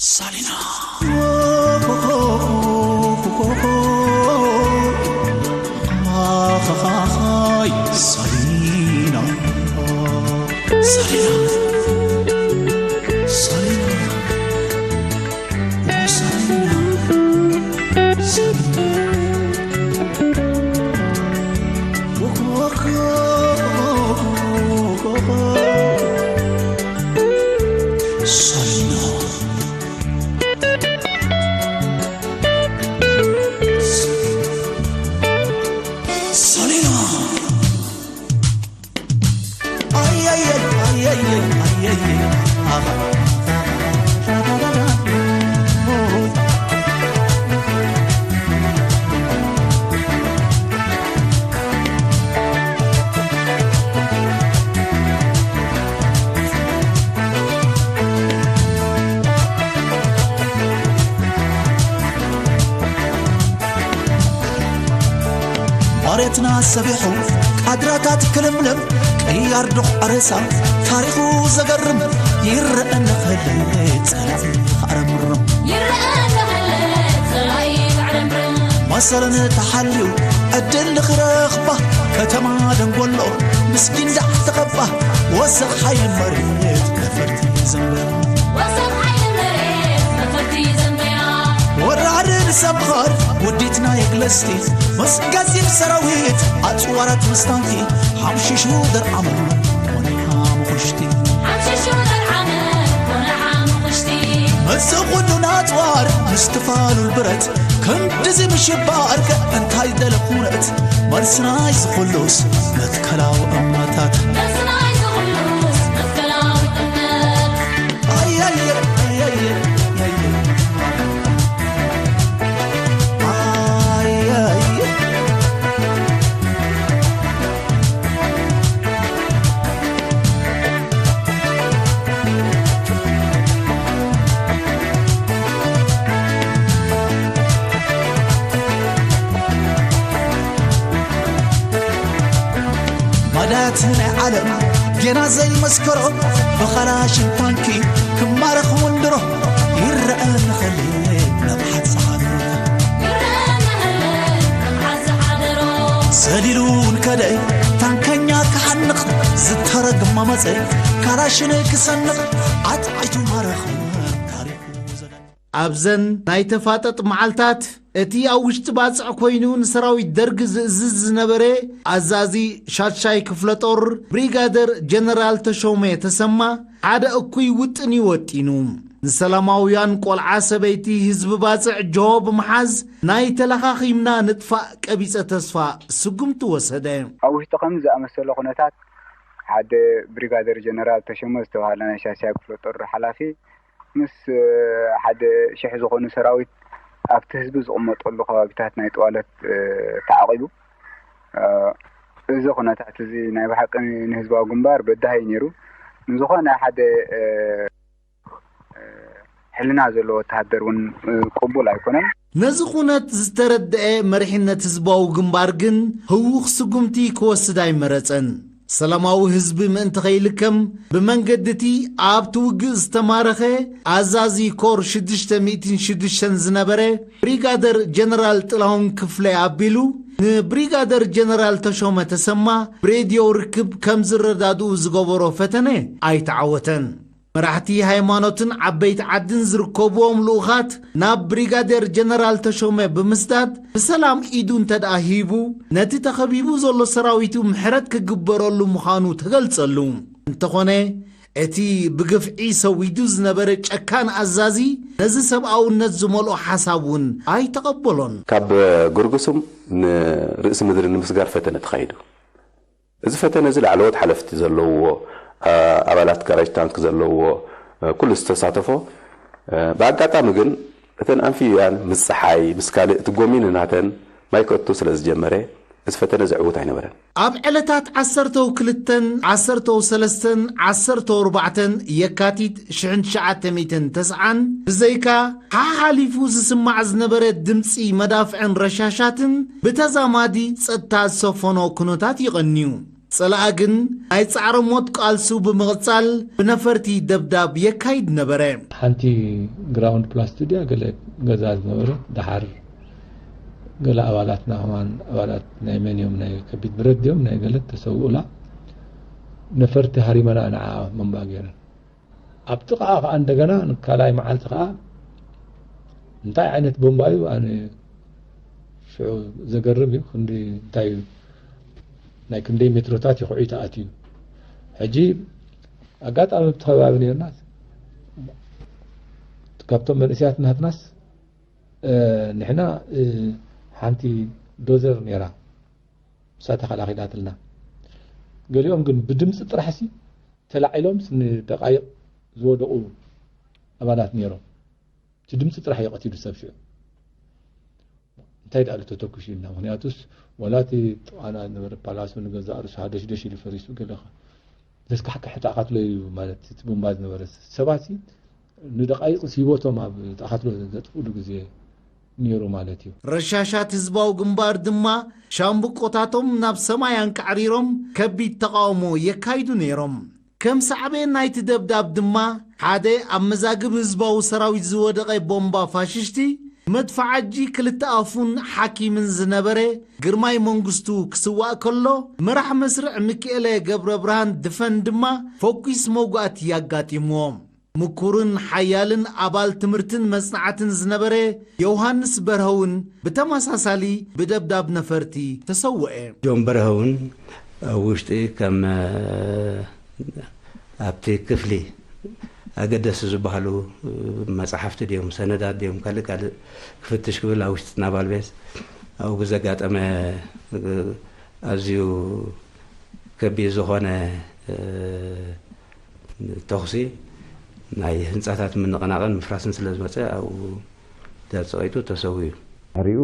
ሳሊና። ሳሊና። ሳሊና። ሳሊና። ሳሊና። ሳሊና። ሳሊና። ኣየየ፣ ኣየየ፣ ኣየየ። ኣባ። መሬትና ሰቢሑ ቃድራታት ክልምልም፣ ቀያር ዱቕ ኣረሳ ታሪኹ ዘገርም፣ ይረአ ንኽእል ጸላኢ ክዕረምርም። ይረአ ንኽእል ጸላኢ ክዕረምርም። መሰለን ተሓልዩ ዕድል ንኽረኽባ፣ ከተማ ደንጎሎ ምስ ጊንዳዕ ተኸባ፣ ወሰኽ ሓይሊ መሬት ነፈርቲ ዘንበ። ወሰኽ ሓይሊ መሬት ነፈርቲ ዘንበያ። ወራርን ሰብኻር ወዲትና የግለስቲ፣ ምስ ጋዚብ ሰራዊት ኣጽዋራት ምስ ታንኪ፣ ሓምሽሹ ደርዓመ ኮነ ሓሙኽሽቲ። ሓምሽሹ ደርዓመ ኮነ ሓሙኽሽቲ። እዚ ኹሉ ናጽዋር ምስ ትፋሉል ብረት፣ ክንድዚ ምሽባር ከ እንታይ ደለ ኩነት? መልስና እዚ ኹሉስ መትከላዊ እምነታት። መልስና እዚ ኹሉስ መትከላዊ እምነት። ኣየየ፣ ኣየየ፣ ኣየየ። ኣየየ። ማዳት ናይ ዓለም ጌና ዘይመስከሮ፣ ብኻላሽን ታንኪ ክማረኽ ወንድሮ፣ ይረአ ንኸሊ ነብሓት ዝሓደሮ። ይረአ ንኸሊ ነብሓት ዝሓደሮ። ሰሊሉ ንከደ ታንከኛ ክሓንቕ፣ ዝተረግማ መጸ ካላሽን ክሰንቕ፣ ኣጥቂቱ ማረኽ ታሪኹ ዘገ ኣብዘን ናይ ተፋጠጥ መዓልታት፣ እቲ ኣብ ውሽጢ ባጽዕ ኮይኑ ንሰራዊት ደርግ ዝእዝዝ ዝነበረ ኣዛዚ ሻድሻይ ክፍለ ጦር ብሪጋደር ጀነራል ተሾመ ተሰማ፣ ሓደ እኩይ ውጥን እዩ ወጢኑ። ንሰላማውያን፣ ቆልዓ፣ ሰበይቲ፣ ህዝቢ ባጽዕ ጆሆ ብምሓዝ፣ ናይ ተለኻኺምና ንጥፋእ ቀቢጸ ተስፋ ስጉምቲ ወሰደ። ኣብ ውሽጢ ከምዚ ዝኣመሰለ ኩነታት፣ ሓደ ብሪጋደር ጀነራል ተሾመ ዝተባህለ ናይ ሻድሻይ ክፍለ ጦር ሓላፊ፣ ምስ፣ እ፣ ሓደ ሽሕ ዝኾኑ ሰራዊት ኣብቲ ህዝቢ ዝቕመጠሉ ከባቢታት ናይ ጥዋለት፣ እ፣ ተዓቒቡ። እ፣ እዚ ኩነታት እዚ ናይ ብሓቂ ንህዝባዊ ግንባር በዳሂ እዩ ነይሩ። ንዝኾነ ሓደ፣ እ፣ እ፣ ሕልና ዘለዎ ወተሃደር እውን፣ እ፣ ቅቡል ኣይኮነን። ነዚ ኩነት ዝተረድአ መሪሕነት ህዝባዊ ግንባር ግን ህዉኽ ስጉምቲ ክወስድ ኣይመረጸን። ሰላማዊ ህዝቢ ምእንቲ ከይልከም፣ ብመንገዲ እቲ ኣብቲ ውግእ ዝተማረኸ ኣዛዚ ኮር ሽዱሽተ ሚእትን ሽዱሽተን ዝነበረ ብሪጋደር ጀነራል ጥላሁን ክፍለ ኣቢሉ፣ ንብሪጋደር ጀነራል ተሾመ ተሰማ ብሬድዮ ርክብ ከም ዝረዳድኡ ዝገበሮ ፈተነ ኣይተዓወተን። መራሕቲ ሃይማኖትን ዓበይቲ ዓድን ዝርከብዎም ልኡኻት ናብ ብሪጋዴር ጀነራል ተሾመ ብምስዳድ፣ ብሰላም ኢዱ እንተ ደኣ ሂቡ፣ ነቲ ተኸቢቡ ዘሎ ሰራዊቱ ምሕረት ክግበረሉ ምዃኑ ተገልጸሉ። እንተኾነ፣ እቲ ብግፍዒ ሰዊዱ ዝነበረ ጨካን ኣዛዚ፣ ነዚ ሰብኣውነት ዝመልኦ ሓሳብ እውን ኣይተቐበሎን። ካብ ጉርጉሱም ንርእሲ ምድሪ ንምስጋር ፈተነ ተኻይዱ። እዚ ፈተነ እዚ ላዕለዎት ሓለፍቲ ዘለውዎ፣ ኣ-፣ ኣባላት ጋራጅ ታንክ ዘለውዎ፣ እ፣ ኩሉ ዝተሳተፎ፣ እ፣ ብኣጋጣሚ ግን እተን ኣንፊብያን ምስ ጸሓይ፣ ምስ ካልእ እቲ ጎሚኒ ናተን ማይ ከእቱ ስለ ዝጀመረ፣ እዚ ፈተነ ዘዕውት ኣይነበረን። ኣብ ዕለታት ዓሰርተው ክልተን ዓሰርተው ሰለስተን ዓሰርተው ኣርባዕተን የካቲት ሽሕን ትሽዓተ ሚእትን ተስዓን ብዘይካ ሓሓሊፉ ዝስማዕ ዝነበረ ድምጺ መዳፍዕን ረሻሻትን ብተዛማዲ ጸጥታ ዝሰፈኖ ኩነታት ይቐንዩ። ጸላኣ ግን ናይ ጻዕረ ሞት ቃልሱ ብምቕጻል ብነፈርቲ ደብዳብ የካይድ ነበረ። ሓንቲ ግራውንድ ፕላስ ቱ ድያ ገለ ገዛ ዝነበረ፣ ደሓር ገለ ኣባላትና ከማን ኣባላት ናይ መን እዮም፣ ናይ ከቢድ ብረት ድዮም ናይ ገለ ተሰውኡላ። ነፈርቲ ሃሪመና ንዓ መንባ ገይረን። ኣብ ጥቓ ከዓ እንደገና ካልኣይ መዓልቲ ከዓ እንታይ ዓይነት ቦምባ እዩ? ኣነ ሽዑ ዘገርም እዩ። ክንዲ እንታይ እዩ ናይ ክንደይ ሜትሮታት ይኹዒ ተኣትዩ። ሕጂ ኣጋጣሚ ኣብቲ ከባቢ ነርና፣ ካብቶም መንእሰያት ናትናስ ንሕና ሓንቲ ዶዘር ነይራ፣ እሳ ተኸላኺላትልና። ገሊኦም ግን ብድምፂ ጥራሕሲ ተላዒሎምስ ንደቃይቕ ዝወደቑ ኣባላት ነይሮም። እቲ ድምፂ ጥራሕ እዩ ቀቲሉ ሰብ ሽዑ። እንታይ ደኣ ተተኩሽ ኢልና፣ ምክንያቱስ ዋላ እቲ ጥቓና ዝነበረ ፓላሶ ንገዛእ ርእሱ ሃደሽደሽ ኢሉ ፈሪሱ ገለኻ ዘስካሕክሕ ተኣኻትሎ እዩ ማለት እቲ ቡምባ ዝነበረ ሰባት ንደቃይቕ ሲቦቶም ኣብ ተኣኻትሎ ዘጥፍእሉ ግዜ ነይሩ ማለት እዩ። ረሻሻት ህዝባዊ ግንባር ድማ ሻምብቆታቶም ናብ ሰማይ ኣንቃዕሪሮም ከቢድ ተቓውሞ የካይዱ ነይሮም። ከም ሳዕቤን ናይቲ ደብዳብ ድማ ሓደ ኣብ መዛግብ ህዝባዊ ሰራዊት ዝወደቐ ቦምባ ፋሽሽቲ መድፍዓጂ ክልተ ኣፉን ሓኪምን ዝነበረ ግርማይ መንግስቱ ክስዋእ ከሎ፣ መራሕ መስርዕ ሚኪኤለ ገብረብርሃን ድፈን ድማ ፈኲስ መውጋእቲ ኣጋጢምዎ። ምኩርን ሓያልን ኣባል ትምህርትን መጽናዕትን ዝነበረ ዮሃንስ በርሀ እውን ብተመሳሳሊ ብደብዳብ ነፈርቲ ተሰውአ። ጆን በርሀ እውን ኣብ ውሽጢ ከም ኣብቲ ክፍሊ ኣገደስቲ ዝበሃሉ መፅሓፍቲ ድዮም ሰነዳት ድዮም ካልእ ካልእ ክፍትሽ ክብል ኣብ ውሽጢ ናቫል ቤዝ ኣብኡ ብዘጋጠመ ኣዝዩ ከቢድ ዝኾነ ተኹሲ ናይ ህንፃታት ምንቕናቕን ምፍራስን ስለ ዝመፀ ኣብኡ ተፀቒጡ ተሰዊኡ። ድሕሪኡ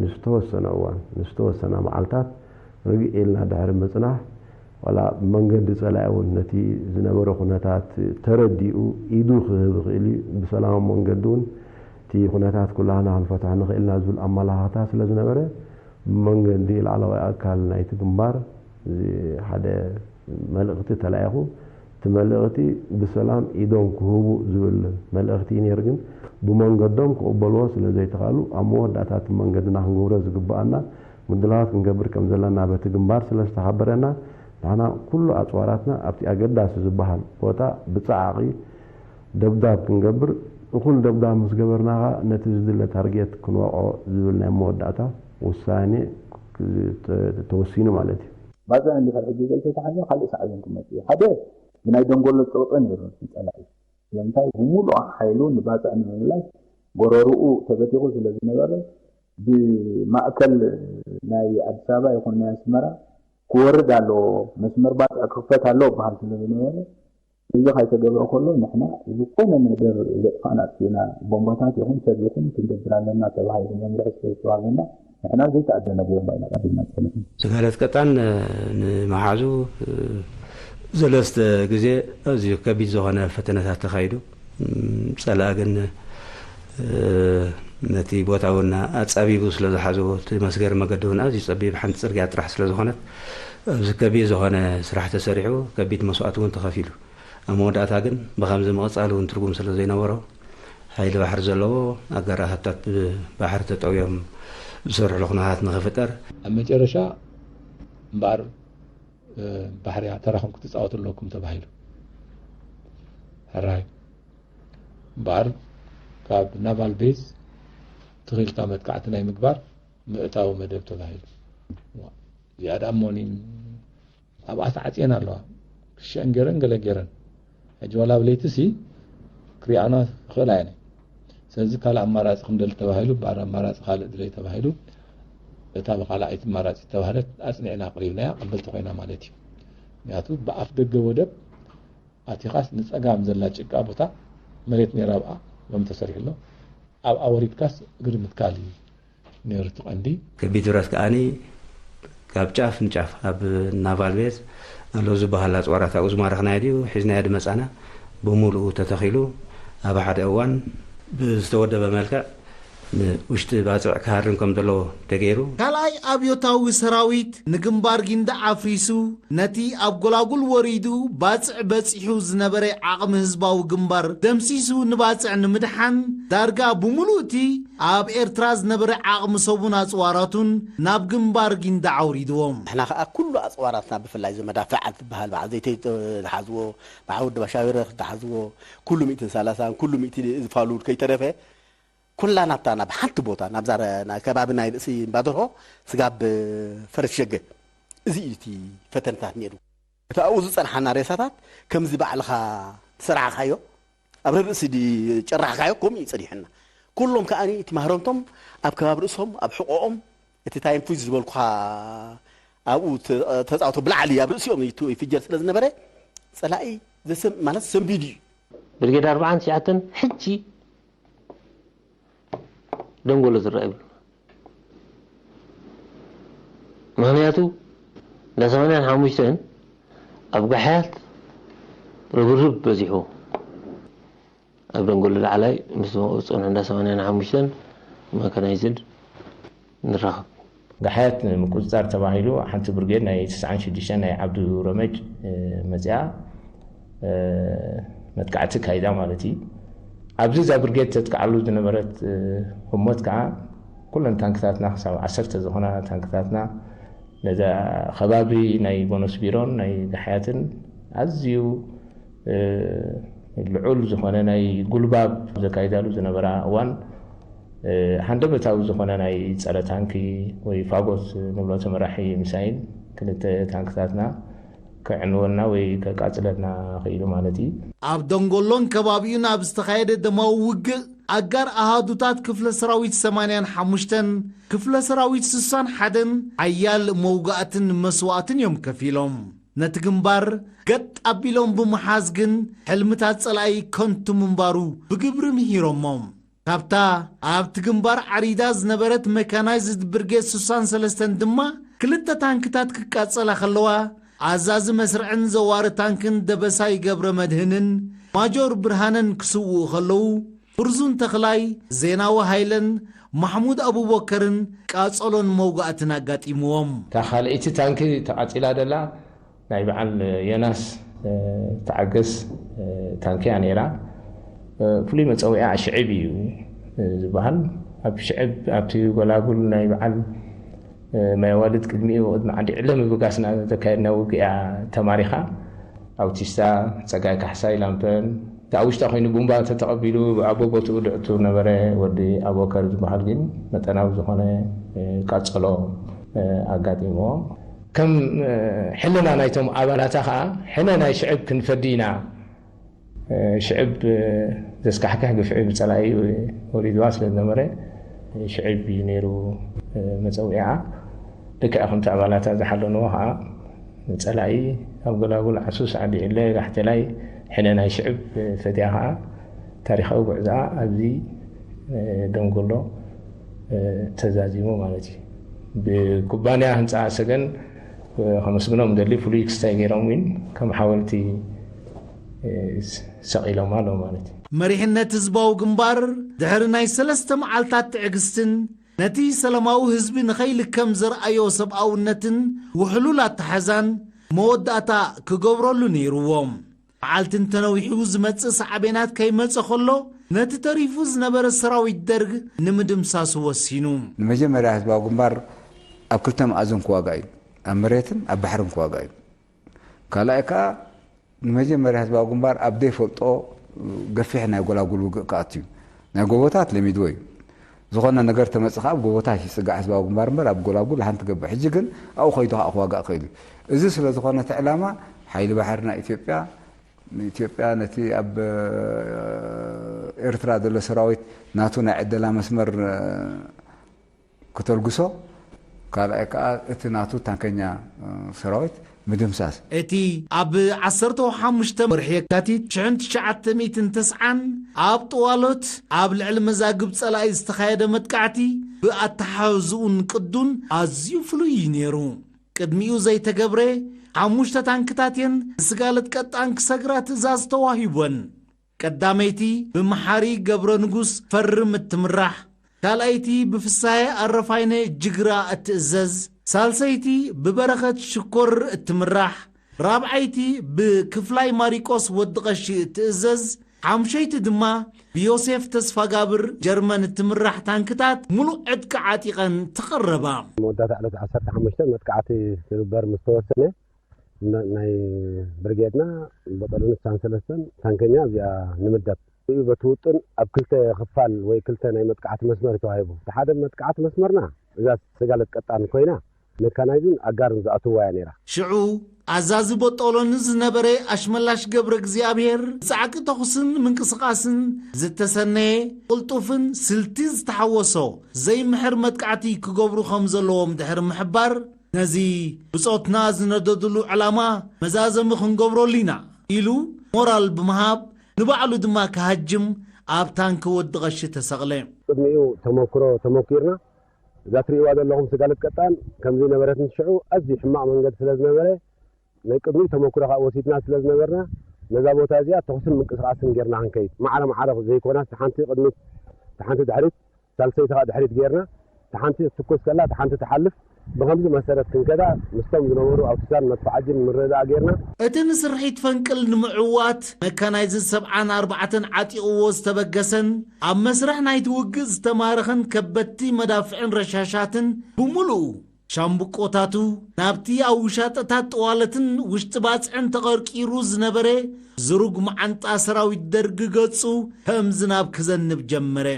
ንዝተወሰነ እዋን ንዝተወሰና መዓልታት ርግእ ኢልና ድሕሪ ምፅናሕ ዋላ ብመንገዲ ፀላኢ እውን ነቲ ዝነበረ ኩነታት ተረዲኡ ኢዱ ክህብ ይኽእል እዩ። ብሰላማዊ መንገዲ እውን እቲ ኩነታት ኩላህና ክንፈትሖ ንኽእል ኢና ዝብል ኣመላኻታ ስለ ዝነበረ ብመንገዲ ላዕለዋይ ኣካል ናይቲ ግንባር ሓደ መልእኽቲ ተላኢኹ። እቲ መልእኽቲ ብሰላም ኢዶም ክህቡ ዝብል መልእኽቲ እዩ ነይሩ። ግን ብመንገዶም ክቕበልዎ ስለ ዘይተኻእሉ ኣብ መወዳእታ እቲ መንገድና ክንገብሮ ዝግብኣና ምድላዋት ክንገብር ከም ዘለና በቲ ግንባር ስለ ዝተሓበረና ንሕና ኩሉ ኣፅዋራትና ኣብቲ ኣገዳሲ ዝበሃል ቦታ ብፃዕቒ ደብዳብ ክንገብር እኹል ደብዳብ ምስ ገበርና ከዓ ነቲ ዝድለ ታርጌት ክንወቕዖ ዝብል ናይ መወዳእታ ውሳኔ ተወሲኑ ማለት እዩ። ባጽዕ እንድሕር ሕጂ ዘይተታሕዘ ካልእ ሳዕቤን ክመጽእ እዩ። ሓደ ብናይ ደንጎሎ ጸቕጢ ነይሩ እቲ ጸላኢ። ስለምንታይ ብምሉእ ሓይሉ ንባጽዕ ንምምላስ ጎረርኡ ተበቲኹ ስለ ዝነበረ ብማእከል ናይ ኣዲስ ኣበባ ይኹን ናይ ኣስመራ ክወርድ ኣለዎ፣ መስመር ባጽዕ ክኽፈት ኣለዎ በሃል ስለ ዝነበረ እዚ ካይተገብረ ከሎ ንሕና ዝኾነ ነገር ዘጥፋእና ኣጥፊእና ቦምባታት ይኹን ሰብ ይኹን ክንገብር ኣለና ተባሂሉ መምርሒ ስለ ዝተዋህበና ንሕና ዘይተኣደነ ቦምባ ኢና ቀዲምና ጸኒሕና። ስጋለት ቀጣን ንመሓዙ ዘለስተ ግዜ ኣዝዩ ከቢድ ዝኾነ ፈተነታት ተኻይዱ። ጸላኢ ግን ነቲ ቦታ እውን ኣጻቢቡ ስለ ዝሓዞ እቲ መስገሪ መገዲ እውን ኣዝዩ ጸቢብ ሓንቲ ጽርግያ ጥራሕ ስለ ዝኾነት ኣብዚ ከቢድ ዝኾነ ስራሕ ተሰሪሑ ከቢድ መስዋእቲ እውን ተኸፊሉ። ኣብ መወዳእታ ግን ብኸምዚ ምቕጻል እውን ትርጉም ስለ ዘይነበሮ ሓይሊ ባሕሪ ዘለዎ ኣጋር ኣሃታት ብባሕሪ ተጠውዮም ዝሰርሕሉ ኩነታት ንኽፍጠር ኣብ መጨረሻ እምበኣር ባሕርያ ተራኹም ክትፃወቱ ኣለኩም ተባሂሉ። ሕራይ እምበኣር ካብ ናቫል ቤዝ ትኽኢልካ መጥቃዕቲ ናይ ምግባር ምእታዊ መደብ ተባሂሉ። እዚኣ ደኣ ሞኒን ኣብኣ ተዓፅየን ኣለዋ። ክሸን ገረን ገለ ገረን ሕጂ ዋላ ኣብ ለይቲ ሲ ክሪኣና ይኽእላ እየን። ስለዚ ካልእ ኣማራፂ ክንደሊ ተባሂሉ እምበኣር ኣማራፂ ካልእ ድለይ ተባሂሉ እታ ብካልኣይቲ ኣማራፂ ዝተባህለት ኣፅኒዕና ኣቕሪብናያ ቀበልቲ ኮይና ማለት እዩ። ምክንያቱ ብኣፍ ደገ ወደብ ኣቲኻስ ንፀጋም ዘላ ጭቃ ቦታ መሬት ነይራ ኣብኣ ሎም ተሰሪሑ ኣሎ ኣብኣ ወሪድካስ እግሪ ምትካል እዩ ነይሩ እቲ ቀንዲ። ከቢድ ብረት ከኣኒ ካብ ጫፍ ንጫፍ ኣብ ናቫል ቤዝ ኣሎ ዝበሃል ኣፅዋራት ኣብኡ ዝማረኽናዮ ድዩ ሒዝናዮ ድመፃና ብምሉኡ ተተኺሉ ኣብ ሓደ እዋን ብዝተወደበ መልክዕ ንውሽጢ ባጽዕ ክሃርም ከም ዘለዎ ተገይሩ። ካልኣይ ኣብዮታዊ ሰራዊት ንግንባር ጊንዳዕ ኣፍሪሱ ነቲ ኣብ ጎላጉል ወሪዱ ባጽዕ በጺሑ ዝነበረ ዓቕሚ ህዝባዊ ግንባር ደምሲሱ ንባጽዕ ንምድሓን ዳርጋ ብምሉእቲ ኣብ ኤርትራ ዝነበረ ዓቕሚ ሰቡን ኣጽዋራቱን ናብ ግንባር ጊንዳዕ ኣውሪድዎም። ንሕና ከኣ ኩሉ ኣጽዋራትና ብፍላይ እዚ መዳፍዓት ዝበሃል በዓል ዘይተይ ዝሓዝዎ፣ በዓል ወዲ ባሻዊረ ዝሓዝዎ፣ ኩሉ ሚእትን ሰላሳን ኩሉ ሚእቲ ዝፋሉን ከይተረፈ ኩላ ናብታ ናብ ሓንቲ ቦታ ናብዛ ረ-፣ ናይ ከባቢ ናይ ርእሲ እምባደርሆ ስጋብ ፈረስ ሸገ እዚ እዩ እቲ ፈተነታት ነይሩ። እቲ ኣብኡ ዝጸንሓና ሬሳታት ከምዚ ባዕልኻ ዝሰራሕካዮ ኣብ ርእሲ ዲ ጨራሕካዮ ከምኡ እዩ ጸኒሑና። ኩሎም ከኣ እቲ ማህረምቶም ኣብ ከባቢ ርእሶም ኣብ ሕቖኦም እቲ ታይም ፉዝ ዝበልኩኻ ኣብኡ ተ-፣ ተጻውቶ ብላዕሊ ኣብ ርእሲኦም ይቱ-፣ ይፍጀር ስለ ዝነበረ ጸላኢ ዘሰም-፣ ማለት ሰንቢዱ እዩ። ብርጌድ ኣርባዓን ትሽዓተን ሕጂ ደንጎሎ ዝረአ ይብሉ። ምኽንያቱ እንዳ ሰማንያን ሓሙሽተን ኣብ ጋሕያት ርብርብ በዚሑ ኣብ ደንጎሎ ላዕላይ ምስ ዝመፁ ዝፀንሑ እንዳ ሰማንያን ሓሙሽተን መካናይዝድ ንራኸብ። ጋሕያት ንምቁፅፃር ተባሂሉ ሓንቲ ብርጌድ ናይ ተስዓን ሽዱሽተን ናይ ዓብዱ ረመጭ፣ እ፣ መፅያ፣ እ፣ መጥቃዕቲ ካይዳ ማለት እዩ። ኣብዚ እዛ ብርጌድ ተጥቃዓሉ ዝነበረት፣ እ፣ ህሞት ከዓ ኩለን ታንክታትና ክሳብ ዓሰርተ ዝኾና ታንክታትና ነዛ ከባቢ ናይ ቦኖስ ቢሮን ናይ ጋሕያትን ኣዝዩ፣ እ፣ ልዑል ዝኾነ ናይ ጉልባብ ዘካይዳሉ ዝነበራ እዋን፣ እ፣ ሃንደበታዊ ዝኾነ ናይ ጸረ ታንኪ ወይ ፋጎት ንብሎ ተመራሒ ሚሳይል ክልተ ታንክታትና ከዕንወልና ወይ ከቃጽለልና ክኢሉ ማለት እዩ። ኣብ ደንጎሎን ከባቢኡን ኣብ ዝተኻየደ ደማዊ ውግእ ኣጋር ኣሃዱታት ክፍለ ሰራዊት ሰማንያን ሓሙሽተን ክፍለ ሰራዊት ስሳን ሓደን ሓያል መውጋእትን መስዋእትን እዮም ከፊሎም። ነቲ ግንባር ገጥ ኣቢሎም ብምሓዝ ግን ሕልምታት ጸላኢ ከንቱ ምንባሩ ብግብሪ ምሂሮሞም። ካብታ ኣብቲ ግንባር ዓሪዳ ዝነበረት መካናይዝድ ብርጌድ ስሳን ሰለስተን ድማ ክልተ ታንክታት ክቃጸላ ከለዋ፣ ኣዛዚ መስርዕን ዘዋሪ ታንክን ደበሳይ ገብረ መድህንን ማጆር ብርሃነን ክስውኡ ከለዉ፣ ፍርዙን ተኽላይ፣ ዜናዊ ሃይለን ማሕሙድ ኣቡበከርን ቃጸሎን መውጋእትን ኣጋጢምዎም። እታ ካልኣይቲ ታንኪ ተቓጺላ ደላ ናይ በዓል ዮናስ፣ እ፣ ተዓገስ፣ እ፣ ታንኪ እያ ነይራ። እ፣ ፍሉይ መጸውዒኣ ሽዕብ እዩ፣ እ፣ ዝበሃል። ኣብ ሽዕብ፣ ኣብቲ ጎላጉል ናይ በዓል፣ እ፣ ማይ ኣዋልድ ቅድሚኡ፣ ቅድሚ ዓዲ ዕለ ምብጋስና ዘካየድና ውግእ እያ ተማሪኻ። ኣውቲስታ፣ ጸጋይ ካሕሳይ ላምፐን፣ እቲ ኣብ ውሽጣ ኮይኑ ቡምባ ተተቐቢሉ ኣብ ቦቦትኡ ድዕቱ ነበረ ወዲ ኣቦከር ዝበሃል ግን መጠናዊ ዝኾነ፣ እ፣ ቃጸሎ፣ እ፣ ኣጋጢምዎ። ከም፣ እ፣ ሕልና ናይቶም ኣባላታ ኸኣ ሕነ ናይ ሽዕብ ክንፈዲ ኢና፣ እ፣ ሽዕብ፣ እ፣ ዘስካሕክሕ ግፍዒ ብጸላኢ ወሪድዋ ስለ ዝነበረ ሽዕብ እዩ ነይሩ፣ እ፣ መጸውዒዓ። ልክዕ ከምቲ ኣባላታ ዝሓለንዎ ኸኣ ንጸላኢ ኣብ ጎላጉል ዓሱስ ዓዲ ዕለ ጋሕቴላይ ሕነ ናይ ሽዕብ ፈትያ ኸኣ ታሪኻዊ ጉዕዞኣ ኣብዚ፣ እ፣ ደንጎሎ፣ እ፣ ተዛዚሙ ማለት እዩ። ብኩባንያ ህንጻ ሰገን፣ እ፣ ከመስግኖም ደሊ ፍሉይ ክስታይ ገይሮም እውን ከም ሓወልቲ፣ እ፣ ሰቒሎም ኣለዉ ማለት እዩ። መሪሕነት ህዝባዊ ግንባር ድሕሪ ናይ ሰለስተ መዓልታት ትዕግስትን ነቲ ሰላማዊ ህዝቢ ንኸይልከም ዘርኣዮ ሰብኣውነትን ውሕሉል ኣተሓዛን መወዳእታ ክገብረሉ ነይርዎ። መዓልቲ እንተነዊሑ ዝመጽእ ሳዕቤናት ከይመጸ ከሎ፣ ነቲ ተሪፉ ዝነበረ ሰራዊት ደርግ ንምድምሳሱ ወሲኑ። ንመጀመርያ ህዝባዊ ግንባር ኣብ ክልተ መኣዝን ክዋጋእ እዩ። ኣብ መሬትን ኣብ ባሕርን ክዋጋእ እዩ። ካልኣይ ከኣ ንመጀመርያ ህዝባዊ ግንባር ኣብ ዘይፈልጦ ገፊሕ ናይ ጎላጉል ውግእ ክኣቱ እዩ። ናይ ጎቦታት ለሚድዎ እዩ። ዝኾነ ነገር ተመጽእ ከኣ ኣብ ጎቦታት ይጽጋዕ ህዝባዊ ግንባር እምበር ኣብ ጎላጉል ሓንቲ ገብእ። ሕጂ ግን ኣብኡ ከይዱ ከኣ ክዋጋእ ክእል እዩ። እዚ ስለ ዝኾነ እቲ ዕላማ ሓይሊ ባሕሪ ናይ ኢትዮጵያ፣ ንኢትዮጵያ ነቲ ኣብ ኤርትራ ዘሎ ሰራዊት ናቱ ናይ ዕደላ መስመር ከተልግሶ፣ ካልኣይ ከኣ እቲ ናቱ ታንከኛ፣ እ፣ ሰራዊት ምድምሳስ። እቲ ኣብ ዓሰርተ ሓሙሽተ ወርሒ የካቲት ሽሕን ትሽዓተ ሚእትን ተስዓን ኣብ ጥዋሎት ኣብ ልዕሊ መዛግብ ጸላኢ ዝተኻየደ መጥቃዕቲ ብኣተሓሕዝኡን ቅዱን ኣዝዩ ፍሉይ እዩ ነይሩ። ቅድሚኡ ዘይተገብረ፣ ሓሙሽተ ታንክታት እየን ንስጋለት ቀጣን ክሰግራ ትእዛዝ ተዋሂቦን። ቀዳመይቲ ብመሓሪ ገብረ ንጉስ ፈርም እትምራሕ፣ ካልኣይቲ ብፍሳየ ኣረፋይነ ጅግራ እትእዘዝ፣ ሳልሰይቲ ብበረኸት ሽኮር እትምራሕ፣ ራብዓይቲ ብክፍላይ ማሪቆስ ወዲ ቐሺ እትእዘዝ፣ ሓምሸይቲ ድማ ብዮሴፍ ተስፋጋብር ጀርመን እትምራሕ ታንክታት ሙሉእ ዕጥቂ ዓጢቐን ተቐረባ። መወዳእታ ዕለት ዓሰርተ ሓሙሽተ መጥቃዕቲ ክግበር ምስ ተወሰነ፣ ና-፣ ናይ ብርጌድና በጠሉን ሳን ሰለስተን ታንከኛ እዚኣ ንምደብ እዩ። በቲ ውጥን ኣብ ክልተ ክፋል ወይ ክልተ ናይ መጥቃዕቲ መስመር እዩ ተዋሂቡ። እቲ ሓደ መጥቃዕቲ መስመርና እዛ ስጋለት ቀጣን ኮይና፣ መካናይዝን ኣጋርን ዝኣትዋ እያ ነይራ። ሽዑ ኣዛዚ በጦሎኒ ዝነበረ ኣሽመላሽ ገብረ እግዚኣብሔር ብጻዕቂ ተኹስን ምንቅስቓስን ዝተሰነየ ቅልጡፍን ስልቲ ዝተሓወሶ ዘይምሕር መጥቃዕቲ ክገብሩ ከም ዘለዎም ድሕሪ ምሕባር፣ ነዚ ብጾትና ዝነደድሉ ዕላማ መዛዘሚ ክንገብረሉ ኢና ኢሉ ሞራል ብምሃብ ንባዕሉ ድማ ክሃጅም ኣብ ታንኪ ወዲ ቐሺ ተሰቕለ። ቅድሚኡ ተመክሮ ተመኪርና እዛ ትርእይዋ ዘለኹም ስጋለት ቀጣን ከምዚ ነበረትን ሽዑ ኣዝዩ ሕማቕ መንገዲ ስለ ዝነበረ ናይ ቅድሚኡ ተመክሮ ካብ ወሲድና ስለ ዝነበርና ነዛ ቦታ እዚኣ ተኹስን ምንቅስቓስን ጌርና ክንከይድ ማዕረ ማዕረ ዘይኮናስ ሓንቲ ቅድሚት ሓንቲ ድሕሪት ሳልሰይቲ ከዓ ድሕሪት ጌርና፣ እታ ሓንቲ ትኩስ ከላ እታ ሓንቲ ትሓልፍ። ብኸምዚ መሰረት ክንከዳ ምስቶም ዝነበሩ ኣውቶሳን መድፍዓጅን ምርድዳእ ጌርና። እቲ ንስርሒት ፈንቅል ንምዕዋት መካናይዝድ ሰብዓን ኣርባዕተን ዓጢቕዎ ዝተበገሰን ኣብ መስርሕ ናይቲ ውግእ ዝተማረኸን ከበድቲ መዳፍዕን ረሻሻትን ብምሉኡ ሻምብቆታቱ ናብቲ ኣብ ውሻጠታት ጠዋለትን ውሽጢ ባጽዕን ተቐርቂሩ ዝነበረ ዝሩግ መዓንጣ ሰራዊት ደርጊ ገጹ ከም ዝናብ ክዘንብ ጀመረ።